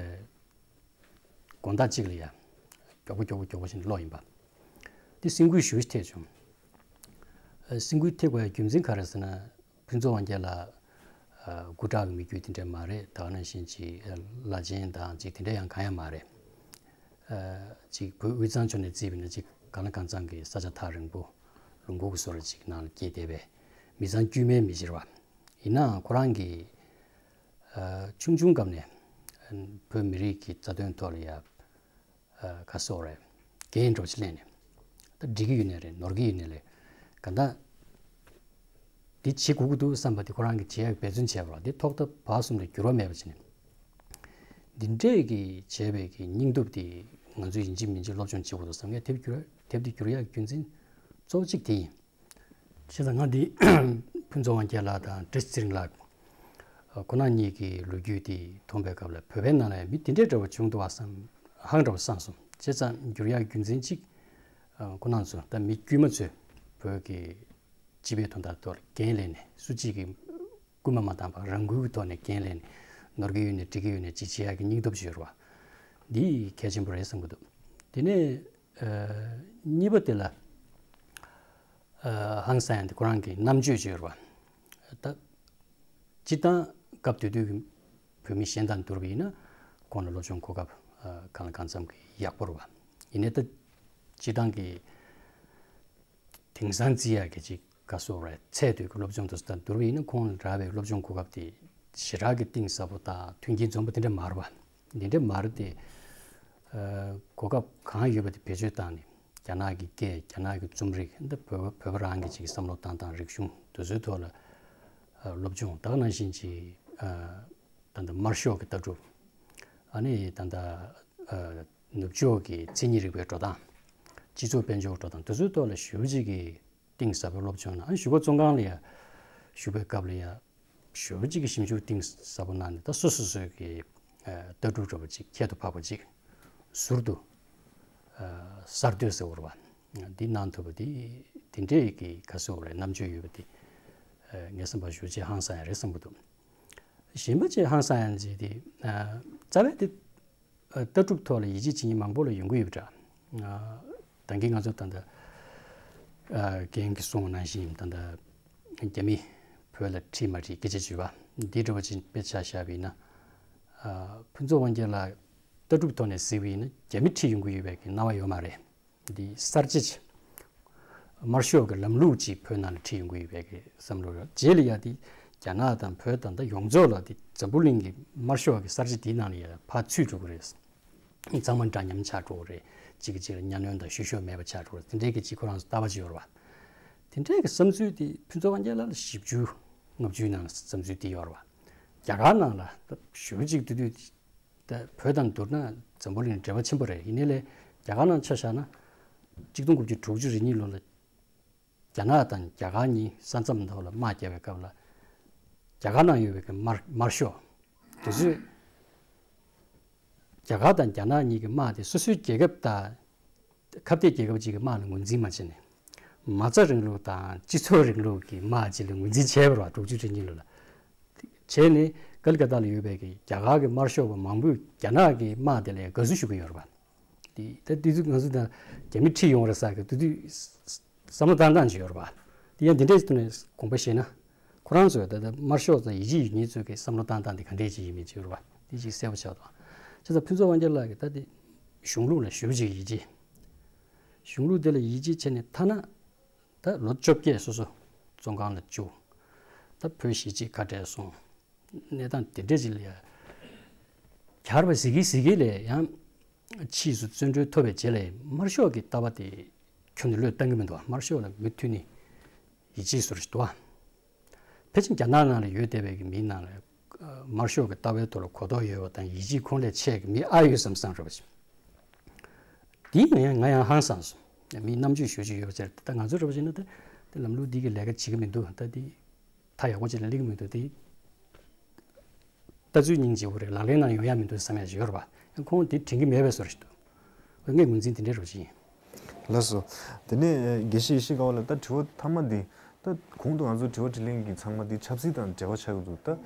དགོང་དག་ཅིག་ལ་ཡ་མགྱོགས་པོ་མགྱོགས་པོ་མགྱོགས་པོ་བྱས་ནས་ཀློག་ཡིན་པ། དེ་སེམས་འགུལ་ཞེ་པོ་ཐེབས་བྱུང་། ཨ་སེམས་འགུལ་ཐེབས་དགོས་ཡ་རྒྱུ་མཚན་ག་རེ་ཟེར་ན། ཕུན་ཚོགས་དབང་རྒྱལ་ལགས་ཨ་སྐུ་དྲག་གི་མི་རྒྱུད་དེ་འདྲ་མ་རེད། ད་ག་ནང་བཞིན་ཅིག་ཨ་བླ་ཆེན་དང་ཅིག་དེ་འདྲ་ཡང་གང་ཡང་མ་རེད། ཨ་ཅིག་བོད་དབུས་གཙང་ཕྱོགས་ནས་བརྩིས་པ་ཡིན་ན་ཅིག་གང་ལ་གང་འཚམ་གྱི་ས་ཆ་ཐག་རིང་པོ་ལུང་ཁུག་གི་བཟོ་འདྲ་ཅིག་ནང་ལ་སྐྱེས་བསྡད་པའི་མི་ཚང་དཀྱུས་མའི་མི་གཞི་རེད་བ། ཡིན་ནའང་ཁོ་རང་གིས་ཨ་ཆུང་ཆུང་སྐབས་ནས་ཨ་བོད་མི་རིགས་ཀྱི་རྩ་དོན་ཐོག་ལ་ཡ་ཨ་ག་སོགས་རེད། འགན་འགྲོ་ཆེ་ལེན་ནས་ད་འགྲིག་གི་ཡོད་ནའི་རེད། ནོར་གི་ཡོད་ནའི་རེད། ག་ད་འདི་བྱེད་དགོས་ཀྱི་འདུག་བསམ་པ་དེ་ཁོ་རང་གིས་བྱེད་ཡག་འབད་བརྩོན་བྱས་པ་རེད། འདི་ཐོག་མཐའ་བར་གསུམ་ལ་འགྱུར་བ་མེད་པ་བྱས་ནས་འདི་འདྲས་ཀྱི་བྱས་པའི་གི་སྙིང་སྟོབས་དེ་ང་ཚོས་ཡིན་གཅིག་མིན་གཅིག་སློབ་སྦྱོང་བྱེད་དགོས་འདུག་བསམ། ངས་དེབ་བསྒྱུར་དེབ་འདི་བསྒྱུར་ཡག་རྒྱུ་མཚན་གཙོ་བོ་གཅིག་དེ་ཡིན། བྱས་ཙང་ང་འདི་ཕུན་ཚོགས་དབང་རྒྱལ་ལགས་དང་བཀྲ་ཤིས་ཚེ་རིང་ལགས་ཁོ་རང་གཉིས་ཀྱི་ལོ་རྒྱུས་དེ་མཐོང་པའི་སྐབས་ལ་བོད་པའི་ནང་ལ་མི་དེ་འདྲའི་འདྲ་བོ་བྱུང་འདུག་བ་བསམ། ཧང་འདྲ་བོ་བསམ་སོང་། བྱས་ཙང་བསྒྱུར་ཡག་རྒྱུ་མཚན་གཅིག་ཁོ་རང་ཚོ་ད་མི་དཀྱུས་མ་ཚོས་བོད་ཀྱི་སྤྱི་པའི་དོན་དག་ཐོག་ལ་འགན་ལེན་ནས་སུ་གཅིག་གིས་སྐུལ་མ་མ་བཏང་བར་རང་འགུལ་གྱི་ཐོག་ནས་འགན་ལེན་ནས་ནོར་གྱི་ཡོད་ནའི་འགྲིག་གི་ཡོད་ནའི་ཅིག་བྱེད་ཡག་གི་སྙིང་སྟོབས་ཅིག་ཡོད་རེད་བ། འདི་གལ་ཆེན་པོ་རེད་བསམ་གྱི་འདུག་དེ་ནས་ཨ་གཉིས་པ་དེ་ལ་ཨ་ཧང་སང་ཡ་དེ་ཁོ་རང་གི་རྣམ་དཔྱོད་ཅིག་ཡོད་རེད་བ། ད་སྤྱིར་བཏང་སྐབས་དེ་དུས་ཀྱི་བོད་མི་གཞན་དང་བསྡུར་བ་ཡིན་ན་ཁོང་ལ་སློབ་སྦྱོང་གོ་སྐབས་ཨ་གང་ལ་གང་འཚམ་གྱི་ཡག་པོ་རེད་བ། ཡིན་ནའི་ད་སྤྱིར་བཏང་གི་དེང་སང་བརྩི་ཡག་གི་ཅིག་ག་སོགས་རེད། ཚད་མཐོའི་སློབ་སྦྱོང་དེ་ཚོ་དང་བསྡུར་བ་ཡིན་ན་ཁོང་ལ་རག་པའི་སློབ་སྦྱོང་གོ་སྐབས་དེ་ཞེ་དྲག་གི་གཏིང་ཟབ་པོ་དང་མཐུན་རྐྱེན་འཛོམས་པོ་དེ་འདྲ་མ་རེད་པ། འདི་འདྲ་མ་རེད་དེ། ཨ་གོ་སྐབས་གང་ཡོད་པ་དེ་བེད་སྤྱོད་བཏང་ནས་རྒྱ་ནག་གི་སྐད། རྒྱ་ནག་གི་རྩོམ་རིག་འདི་བོད་བོད་པ་རང་གི་ཅིག་བསམ་བློ་བཏང་སྟངས། རིག་གཞུང་དེ་ཚོའི་ཐོག་ལ་ཨ་སློབ་སྦྱོང་། ད་ག་ནང་བཞིན་ཅིག་ཨ་ད་ལྟ་དམར་ཤོག་གི་ལྟ་གྲུབ། ཨ་ནི་ད་ལྟ་ཨ་ནུབ་ཕྱོགས་ཀྱི་མཚན་ཉིད་རིག་པའི་འགྲོ་སྟངས། སྤྱི་ཚོགས་དཔལ་འབྱོར་འགྲོ་སྟངས་དེ་ཚོའི་ཐོག་ལ་ཞེ་པོ་ཅིག་གི་གཏིང་ཟབ་པའི་སློབ་སྦྱོང་གནང་། ཨ་བཞུགས་སྒར་བཙོན་ཁང་ལ་ཡ་བཞུགས་པའི་སྐབས་ལ་ཡ་ཞེ་པོ་ཅིག་གི་ཞིབ་འཇུག་གཏིང་ཟབ་པོ་གནང་ནས་ད་སོ་སོ་སོའི་གི་ཨ་ལྟ་གྲུབ་འདྲ་པོ་ཅིག་ཁྱད་དུ་འཕགས་པ་ཅིག་ཟུར་དུ་ཨ་གསར་གཏོད་ཟེར་བ་རེད་བ། འདི་གནང་ཐུབ་པ་འདི་དེ་འདྲའི་གི་ག་ཟེར་བ་རེད། རྣམ་དཔྱོད་ཡོད་པ་འདི་ཨ་ངས་བསམ་པ་ཞེ་པོ་ཅིག་ཧང་སང་ཡ་རེད་བསམ་གྱི་འདུག་གཞན་པ་ཅིག་ཧང་སང་ཡ་ཅིག་དེ་ཨ་རྩ་བའི་དེ་ལྟ་གྲུབ་ཐོག་ལ་ཡིད་ཆེས་བྱེད་མཁན་མང་པོ་ལ་ཡོང་གི་ཡོད་པ་འདྲ། ད་གིན་ང་ཚོ་ད་ལྟ་རྒན་གྱིས་གསུངས་པ་ནང་བཞིན་ད་ལྟ་རྒྱ་མི་བོད་ལ་ཁྲིད་མ་ཁྲིད་སྐད་ཆ་བརྗོད་པ་འདི་འདྲ་བ་ཅིག་དཔེ་ཆ་བཞག་པ་ཡིན་ན། ཕུན་ཚོགས་དབང་རྒྱལ་ལགས་ལྟ་གྲུབ་ཐོག་ནས་གཟིགས་པ་ཡིན་ན་རྒྱ་མི་ཁྲིད་ཡོང་གི་ཡོད་པའི་གི་སྣང་བ་ཡོད་མ་རེད། འདི་གསར་བརྗེ་ཆེ། དམར་ཤོག་གི་ལམ་ལུགས་ཅིག་བོད་ནང་ལ་ཁྲིད་ཡོང་གི་ཡོད་པའི་གི་བསམ་བློ་ཡོད། རྗེས་ལ་ཡ་འདི་རྒྱ་ནག་དང་བོད་དང་ད་ཡོངས་རྫོགས་ལ་འདི་འཛམ་བུ་གླིང་གི་དམར་ཤོག་གི་གསར་བརྗེ་འདིའི་ནང་ལ་ཡ་ཕར་ཚུད་འགྲོ་གི་རེད། ཚང་མ་འདྲ་མཉམ་ཆགས་འགྲོ་གི་རེད། གཅིག་གིས་གཅིག་ལ་གཉའ་གནོན་དང་བཤུ་གཞོག་མེད་པ་ཆགས་འགྲོ་གི་རེད། དེ་འདྲའི་གི་གཅིག་ཁོ་རང་ཚོ་ལྟ་བ་ཅིག་ཡོད་རེད་བ། དེ་འདྲའི་གི་བསམ་ཚུལ་འདི་ཕུན་ཚོགས་དབང་རྒྱལ་ལགས་ལ་བཞི་བཅུ་ལྔ་བཅུའི་ནང་ལ་བསམ་ཚུལ་འདི་ཡོད་རེད་བ། རྒྱ་གར་ནང་ལ་ད་ཞེ་པོ་ཅིག་དེ་དུས་ད་བོད་དང་བསྡུར་ན་འཛམ་བུ་གླིང་འབྲེལ་བ་ཆེན་པོ་རེད། ཡིན་ནའི་ལས་རྒྱ་གར་ནང་ཆ་བཞག་ན་གཅིག་སྟོང་དགུ་བརྒྱ་དྲུག་ཅུ་རེ་གཉིས་ལོ་ལ་ རྒྱ་ནག་དང་རྒྱ་གར་གཉིས་ས་མཚམས་ཐོག་ལ་དམག་རྒྱག་པའི་སྐབས་ལ། རྒྱ་གར་ནང་ཡོད་པའི་གི་དམར་དམར་ཤོག་དེ་ཚོས་རྒྱ་གར་དང་རྒྱ་ནག་གཉིས་ཀྱི་དམག་དེ་སོ་སོའི་རྒྱལ་ཁབ་དང་ཁ་གཏད་རྒྱལ་ཁབ་ཅིག་གི་དམག་ལ་ངོས་འཛིན་མ་བྱས་ནས། མ་རྩ་རིང་ལུགས་དང་སྤྱི་ཚོགས་རིང་ལུགས་ཀྱི་དམག་ཅིག་ལ་ངོས་འཛིན་བྱས་པ་རེད་བ། དྲུག་ཅུ་རེ་གཉིས་ལོ་ལ། བྱས་ནས་ཀལ་ཀ་ཏ་ལ་ཡོད་པའི་གི་རྒྱ་གར་གྱི་དམར་ཤོག་པ་མང་པོས་རྒྱ་ནག་གི་དམག་དེ་ལ་དགའ་བསུ་ཞུ་གི་ཡོད་རེད་པ། དེ་ད་དེ་དུས་ང་ཚོ་ད་རྒྱ་མི་ཁྲིད་ཡོང་རེད་ཟེར་གི་དེ་དུས་བསམ་བློ་བཏང་སྟངས་ཅིག་ཡོད་རེད་པ། དེ་ཡང་འདི་འདྲའི་ཐོག་ནས་དགོངས་པ་བཞེས་ན། ཁོ་རང་ཚོས་ད་ལྟ་དམར་ཤོག་དང་ཡིད་ཆེས་ཡོད་མཁན་ཚོས་གི་བསམ་བློ་བཏང་སྟངས་དེ་ག་འདྲས་ཅིག་ཡིན་མིན་ཅིག་ཡོད་རེད་པ། དེ་ཅིག་གསལ་པོ་ཆགས་འདུག་བྱས་ཙང་ཕུན་ཚོགས་དབང་རྒྱལ་ལགས་ཀྱིས་ད་དེ་གཞུང་ལུགས་ལ་ཞེ་པོ་ཅིག་ཡིད་ཆེས། གཞུང་ལུགས་དེ་ལ་ཡིད་ཆེས་བྱས་ནས་ཐ་ན། ད་ལོ་བཅོ་བརྒྱད་སོ་སོ་བཙོན་ཁང་ལ་བཅུག་ད་བོད་གཞིས་བྱེས་ཁ་བྲལ་སོང་། གནས་སྟངས་དེ་འདྲས་ཅིག་ལ་ཡ། གྱར་བ་གཟིགས་ཀྱི་གཟིགས་ཀྱི་ལས་ཡང་། ཕྱིས་སུ་བཙོན་གྲོལ་ཐོབ་པའི་རྗེས་ལ་དམར་ཤོག་གི་ལྟ་བ་དེ་ཁྱོན་ནས་བློས་བཏང་གི་མི་འདུག་དམར་ཤོག་ལ་མུ་མཐུད་ནས་ཡིད་ཆེས་བཟོ་འདྲ་ཞིག་འདུག་ཨ། ཕལ་ཆེར་རྒྱ་ནག་ནང་ལ་ཡོད་བསྡད་པའི་གི་མིའི་ནང་ལ་དམར་ཤོག་གི་ལྟ་བའི་ཐོག་ལ་གོ་རྟོགས་ཡོད་པ་དང་ཡིད་ཆེས་ཁོང་ལས་ཆེ་གི་མི་ཨ་ཡོད་བསམ་བསམ་རེད་པ་ཞིག་དེ་ང་ཡང་ང་ཡང་ཧང་སངས་སོང་། མིའི་རྣམ་དཔྱོད་ཞེ་པོ་ཅིག་ཡོད་པ་ཟེར་ད་ང་ཚོ་རེད་པ་ཞིག་ན་ད་དེ་ལམ་ལུགས་འདི་གི་ལས་ཀ་བྱེད་ཀྱི་མི་འདུག་ད་དེ་ཐག་ཡག་པོ་ཅིག་ལ་སླེབས་ཀྱི་མི་འདུག་དེ་ལྟ་ཚུལ་སྙིང་རྗེ་པོ་རེད། ལག་ལེན་ནང་ཡོང་ཡ་མི་འདུག་བསམ་ཡ་ཞིག་ཡོད་རེད་པ། ཡང་ཁོང་དེ་དྲན་གྱི་མེད་པའི་བཟོ་འདྲ་ཞིག་འདུག་ངས་ངོས་འཛིན་དེ་འདྲའི་རེད་པ་ཞིག་ཡིན། ལགས་སོ། དེ་ནས་དགེ་བཤེས་ཡེ་ཤེས་དགའ་བ་ལགས། ད་དྲི་བ་མཐའ་མ་འདི། ད་གོང་དུ་ང་ཚོ་དྲི་བ་དྲིས་ལན་གྱི་ཚང་མ་འདི་ཆབ་སྲིད་དང་འབྲེལ་བ་ཆགས་ཀྱི་འདུག་ད་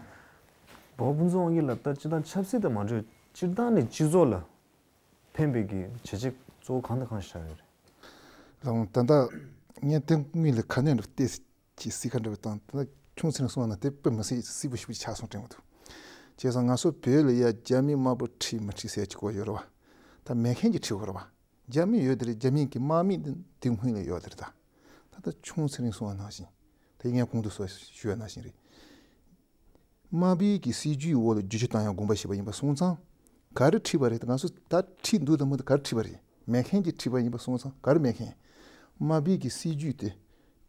འབའ་བ་ཕུན་ཚོགས་དབང་རྒྱལ་ལགས། ད་སྤྱིར་བཏང་ཆབ་སྲིད་དང་མ་འབྲེལ་སྤྱིར་བཏང་ནས་སྤྱི་ཚོགས་ལ་ཕན་པའི་གི་བྱས་རྗེས་གཙོ་བོ་གང་དང་གང་ཞིག་བཞག་ཡོད་རེད། ལགས་འོང་། ད་ལྟ་ངས་དེ་སྔོན་ལ་ཁ་སྣོན་རེ་བལྟས་ཀྱི་སྲིད་ཁ་འདྲ་བའི་སྟེང་དེ་ལ་ཁྱུང་ཚེ་རིང་གསུངས་པ་ན་དེ་དཔེ་མི་སྲིད་སྲིད་པོ་ཞིག་ཆགས་སོང་དྲན་གྱི་འདུག་བྱས་ཙང་ང་ཚོ་བོད་ལ་ཡ་རྒྱ་མི་དམར་པོ་ཁྲིད་མ་ཁྲིད་ཟེར་གྱི་གོ་ཡོད་རེད་བ། ད་མེད་མཁན་གྱིས་ཁྲིད་དགོས་རེད་བ། རྒྱ་མི་ཡོད་དེ་རེད། རྒྱ་མི་གི་དམག་མི་དེ་དེ་སྔོན་ལ་ཡོད་དེ་རེད། ད་ད་ལྟ་ཁྱུང་ཚེ་རིང་གསུངས་པ་ནང་བཞིན་དེ་ངས་གོང་དུ་སོགས་ཞུ་བ་ནང་བཞིན་རེད། དམར་པོའི་གི་སྲིད་ཇུས་འོག་ལ་བསྒྱུར་བཅོས་བཏང་ཡང་དགོངས་པ་བཞེས་པ་ཡིན་པ་སོང་ཙང་། ག་རེ་ཁྲིད་པ་རེད། ང་ཚོ་ད་ཁྲིད་འདུག་དང་མི་འདུག་ག་རེ་ཁྲིད་པ་རེད། མེད་མཁན་གྱིས་ཁྲིད་པ་ཡིན་པ་སོང་ཙང་། ག་རེ་མེད་མཁན། དམར་པོའི་གི་སྲིད་ཇུས་དེ་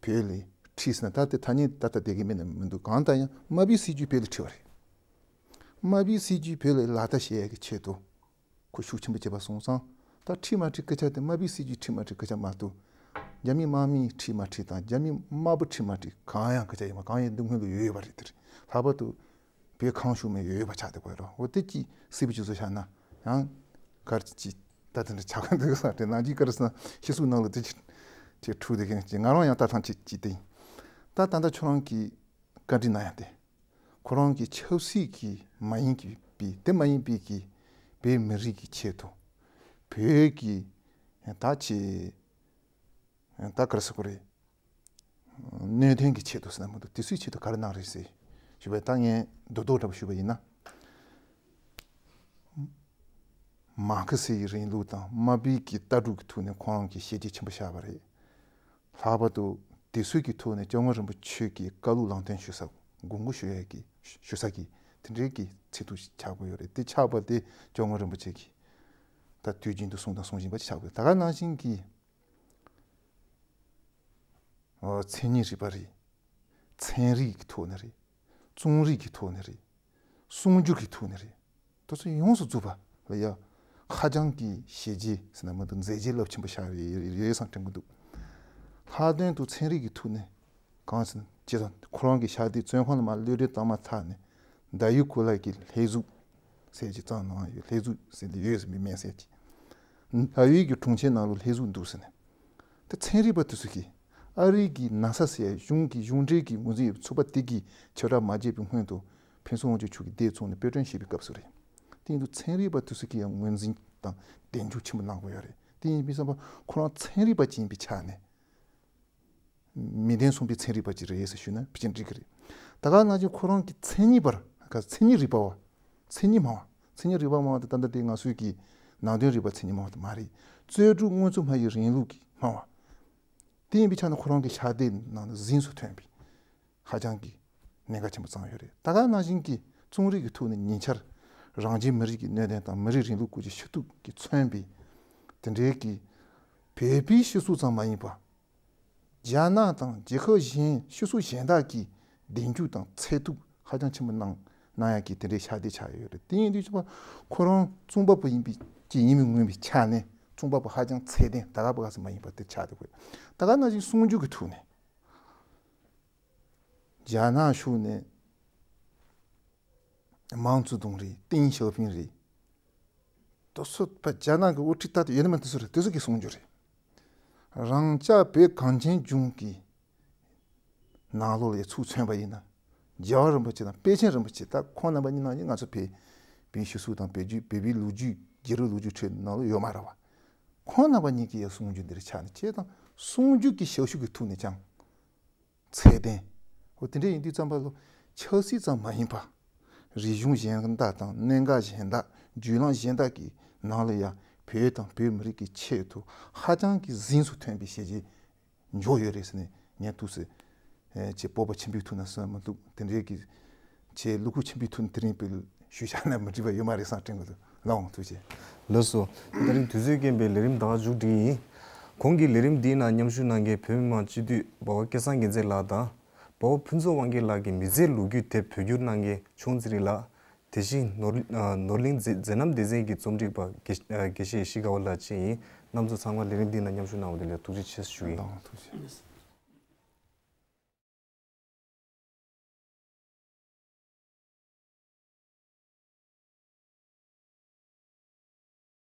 བོད་ལ་ཁྲིད་ཟེར་ན་ད་དེ་ཐ་སྙད་ད་ལྟ་བསྡད་ཀྱི་མེད་ན་མི་འདུག་གང་ལྟར་ཡང་དམར་པོའི་སྲིད་ཇུས་བོད་ལ་ཁྲིད་པ་རེད། དམར་པོའི་སྲིད་ཇུས་བོད་ལ་ལག་བསྟར་བྱེད་ཡས་ཀྱི་ཆེད་དུ། ཁོ་ཤུགས་ཆེན་པོ་བྱས་པ་སོང་ཙང་། ད་ཁྲིད་མ་ཁྲིད་སྐད་ཆ་དེ་དམར་པོའི་སྲིད་ཇུས་ཁྲིད་མ་ཁྲིད་སྐད་ཆ་མ་གཏོགས། རྒྱ་མི་དམག་མིས་ཁྲིད་མ་ཁྲིད་དང་རྒྱ་མི་དམར་པོ་ཁྲིད་མ་ཁྲིད་གང་ཡང་སྐད་ཆ་ཡིན་པ་གང་ཡིན་འདི་སྔོན་ལ་ཡོད་ཡོད་པ་རེད། དེ་རེད། ལྷག་པར་དུ་བོད་ཁམས་ཕྱོགས་མི་ཡོད་ཡོད་པ་ཆགས་བསྡད་དགོས་རེད། འོ་དེ་ཅིག་སྲིད་པ་ཅིག་བཟོ་བཞག་ན་ཡང་གར་ཅིག་ད་དེ་འདྲ་ཆགས་ཀྱི་འདུག་བསམ་དེ་ནང་གི་ག་རེ་ཟེར་ན་ཤི་སུ་ནང་ལ་དེ་ཅིག་ཅིག་འཁྲུག་བསྡད་མཁན་ཅིག་ང་རང་ཡང་ལྟ་སྟངས་ཅིག་ཅིག་དེ་ཡིན། ད་ད་ལྟ་ཁྱོད་རང་གིས་བཀའ་འདྲི་གནང་ཡ་དེ། ཁོ་རང་གི་ཆབ་སྲིད་ཀྱི་མ་ཡིན་གྱི་པའི་དེ་མ་ཡིན་པའི་གི་བོད་མི་རིགས་ཀྱི་ཆེད་དུ་བོད་ཀྱི་ད་ཆེ་ད་ག་རེ་ཟེར་དགོས་རེད། གནད་དོན་གྱི་ཆེད་དུ་ཟེར་ན་མི་འདུག་དེ་ཚོའི་ཆེད་དུ་ག་རེ་གནང་རེད་ཟེར་ཞུས་པས། ད་ངས་རྡོག་རྡོག་འདྲ་པོ་ཞུས་པ་ཡིན་ན། མར་ཁེ་སི་ཡི་རིང་ལུགས་དང་དམར་པོའི་གི་ལྟ་གྲུབ་ཀྱི་ཐོག་ནས་ཁོ་རང་གིས་བྱས་རྗེས་ཆེན་པོ་བཞག་པ་རེད། ལྷག་པར་དུ་དེ་ཚོའི་གི་ཐོག་ནས་སྐྱབས་མགོན་རིན་པོ་ཆེ་གི་བཀའ་སློབ་ལམ་སྟོན་ཞུ་ས་དགོངས་སྐོར་ཞུ་ཡས་ཀྱི་ཞུ་ས་གི་དེ་འདྲའི་གི་ཚིག་ཐོ་ཞིག་ཆགས་ཀྱི་ཡོད་རེད། དེ་ཆགས་པ་དེ་སྐྱབས་མགོན་རིན་པོ་ཆེ་གིས་ད་དུས་རྒྱུན་དུ་གསུངས་དང་གསུང་བཞིན་པ་ཆགས་ཀྱི་ཡོད། ད་ག་ནང་བཞིན་གྱི་ཨོ་མཚན་ཉིད་རིག་པ་རེད། ཚན་རིག་གི་ཐོག་ནས་རེད། རྩོམ་རིག་གི་ཐོག་ནས་རེད། གསུང་སྒྱུར་གྱི་ཐོག་ནས་རེད། དེ་ཚོ་ཡོངས་སུ་རྫོགས་པ་ལ་ཡ་ཧ་ཅང་གི་བྱས་རྗེས་ཟེར་ན་མི་འདུག་མཛད་རྗེས་རླབས་ཆེན་པོ་བཞག་ཡོད་བསམ་དྲན་གྱི་འདུག་ལྷག་དོན་དུ་ཚན་རིག་གི་ཐོག་ནས་གང་ཟེར་ན་ཅི་ཙམ་ཁོ་རང་གི་ཕྱག་དེབ་བཙོན་ཁང་ལ་མར་གློད་གྲོལ་བཏང་མ་ཐག་ནས་ཟླ་འོད་ཀོ་ལ་གི་ལྷའི་གཟུགས་ཟེར་གྱི་བརྩམས་གནང་ཡོད། ལྷའི་གཟུགས་ཟེར་འདི་ཡོད་ཟེར་མི་མེད་ཟེར་གྱི། ཟླ་འོད་ཀྱི་གྲོང་ཁྱེར་ནང་ལ་ལྷའི་གཟུགས་འདུག་ཟེར་ནས། དེ་ཚན་རིག་པ་དེ་ཚོ་གིས་ཨ་རི་གི་ནཱ་ས་ཟེར་གཞུང་གི་གཞུང་འབྲེལ་གྱི་ངོས་འཛིན་ཚོགས་པ་དེ་གིས་ཁྱབ་བསྒྲགས་མ་བྱས་པའི་སྔོན་དུ་ཕུན་ཚོགས་དབང་ཕྱུག་མཆོག་གི་འདས་ཚོགས་ནས་དཔེ་སྐྲུན་བྱས་པའི་སྐབས་སུ་རེད། དེ་ཡིན་དུས་ཚན་རིག་པ་དེ་ཚོ་གིས་ཡང་ངོས་འཛིན་དང་གདེང་འཇོག་ཆེན་པོ་གནང་དགོས་ཡོད་རེད། དེ་ཡིན་པའི་བསམ་པ་ཁོ་རང་ཚན་རིག་པ་ཅིག་ཡིན་པའི་ཆ་ནས། མི་བདེན་གསུངས་པའི་ཚན་རིག་པ་ཅིག་རེད་ཟེར་ཞུས་ན་ཕལ་ཆེར་འགྲིག་གི་རེད། ད་ག་ནང་བཞིན་ཁོ་རང་གི་མཚན་ཉིད་པར་ག་མཚན་ཉིད་རིག་པ་བ། མཚན་ཉིད་སྨྲ་བ། མཚན་ཉིད་རིག་པ་སྨྲ་བ་དེ་ད་ལྟ་དེ་ང་ཚོའི་གི་ནང་དོན་རིག་པ་མཚན་ཉིད་སྨྲ་བ་དེ་མ་རེད། རྩོད་སྒྲུབ་དངོས་གཙོ་སྨྲ་བའི་རིང་ལུགས་ཀྱི་སྨྲ་བ། དེ་ཡིན་པའི་ཆ་ནས་ཁོ་རང་གི་ཕྱག་དེབ་ནང་ལ་གཟེངས་སུ་ཐོན་པའི་ཧ་ཅང་གི་གནད་འགག་ཆེན་པོ་བརྩམས་ཡོད་རེད། ད་ག་ནང་བཞིན་གྱི་རྩོམ་རིག་གི་ཐོག་ནས་ཉེ་ཆར་རང་རྒྱལ་མི་རིགས་ཀྱི་གནད་དོན་དང་མི་རིགས་རིང་ལུགས་སྐོར་གྱི་ཤེས་རྟོགས་ཀྱིས་མཚོན་པའི་དེ་འབྲེལ་གྱི་བོད་པའི་སྤྱི་ཚོགས་ཙམ་མ་ཡིན་པ། རྒྱ་ནག་དང་རྒྱལ་ཁབ་གཞན་སྤྱི་ཚོགས་གཞན་དག་གིས་གདེང་འཇོག་དང་ཚད་ཐུབ་ཧ་ཅང་ཆེན་པོ་གནང་གནང་ཡག་གི་དེ་འདྲའི་ཕྱག་དེབ་ཆགས་ཡོད་རེད། དེ་ཡིན་དུས་ཁོ་རང་རྩོམ་པ་པོ་ཡིན་པའི་ཅིག་ཡིན་མིན་ངོས་པའི་ཆ་ནས་རྩོམ་པ་པོ་ཧ་ཅང་ཚད་ལྡན་ད་ག་པ་ག་ས་མ་ཡིན་པ་དེ་ཆགས་བསྡད་ཡོད། ད་ག་ནང་བཞིན་གསུང་སྒྱུར་གྱི་ཐོག་ནས་ རྒྱ་ནག་ཕྱོགས་ནས་མའོ་ཙེ་ཏུང་རེད། ཏེང་ཞའོ་ཕིང་རེད། དེ་ཚོ་ཕ་རྒྱ་ནག་གི་དབུ་ཁྲིད་ད་ལྟ་ཡོད་ན་མེད་དེ་ཚོ་རེད། དེ་ཚོ་གིས་གསུང་རྒྱུ་རེད། རང་ཅག་བོད་གངས་ཅན་ལྗོངས་ཀྱི་ནང་ལོགས་ལ་ཚུར་མཚོན་པ་ཡིན་ན། རྒྱལ་བ་རིན་པོ་ཆེ་དང་པཎ་ཆེན་རིན་པོ་ཆེ། ད་ཁོང་རྣམ་པ་གཉིས་ནང་བཞིན་ང་ཚོ་བོད་པའི་སྤྱི་ཚོགས་དང་བོད་བརྒྱུད་བོད་པའི་ལོ་རྒྱུས་རྒྱལ་རབས་ལོ་རྒྱུས་ཁྲོད་ནང་ལོགས་ཡོད་མ་རེད་བ། ཁོང་རྣམ་པ་གཉིས་ཀྱིས་ཡང་གསུང་རྒྱུ་འདིར་ཆགས་ནས་བྱས་དང་གསུང་རྒྱུ་གི་ཞབས་ཞུ་གི་ཐོག་ནས་ཀྱང་ཚད་ལྡན། འོ་དེ་འདྲ་ཡིན་དུས་ཙམ་པ་ལ་ཆབ་སྲིད་ཙམ་མ་ཡིན་པ། རིག་གཞུང་གཞན་དག་དང་གནད་འགག་གཞན་དག་བརྒྱུད་ལམ་གཞན་དག་གི་ནང་ལ་ཡང་བོད་དང་བོད་མི་རིགས་ཀྱི་ཆེད་དུ་ཧ་ཅང་གི་གཟེངས་སུ་ཐོན་པའི་བྱས་རྗེས་འཇོག་ཡོད་རེད་ཟེར་ནས་ངས་ཐུགས་སུ་ཨེ་ཅེ་སྤོབས་པ་ཆེན་པོའི་ཐོག་ནས་གསུངས་མི་འདུག་དེ་འདྲའི་གི་ཅེ་ལུ་གུ་ཆེན་པོའི་ཐོག་ནས་དེ་རིང་བོད་ཞུ་བྱ་ན་མི་འགྲིག་པ་ཡོད་མ་རེད་བསམ་དྲན་གི་འདུག་ལགས་འོང་ཐུགས་རྗེ་ཆེ། ལགས་སོ། ད་རིང་དུས་ཚོད་རྐྱེན་པས་ལས་རིམ་ད་ག་མཇུག་སྒྲིལ་ཡིན། གོང་གི་ལས་རིམ་འདིའི་ནང་མཉམ་ཞུགས་གནང་མཁན་བོད་མི་མང་སྤྱི་འཐུས་འབའ་བ་སྐལ་བཟང་རྒྱལ་མཚན་ལགས་དང་། འབའ་བ་ཕུན་ཚོགས་དབང་རྒྱལ་ལགས་ཀྱི་མི་ཚེའི་ལོ་རྒྱུས་དེབ་བོད་བསྒྱུར་གནང་མཁན་ཆུང་ཚེ་རིང་ལགས། དེ་བཞིན་ནོར་ནོར་གླིང་མཛེས་མཛེས་རྣམ་སྡེ་ཚན་གྱི་རྩོམ་སྒྲིག་པ་དགེ་དགེ་བཤེས་ཤི་ག་བ་ལགས་བཅས་ཡིན། རྣམ་ཚོ་ཚང་མ་ལས་རིམ་འདིའི་ནང་མཉམ་ཞུགས་གནང་བ་དེ་ལ་ཐུགས་རྗེ་ཆེ་ཞུ་ཡིན། ཐུགས་རྗེ་ཆེ།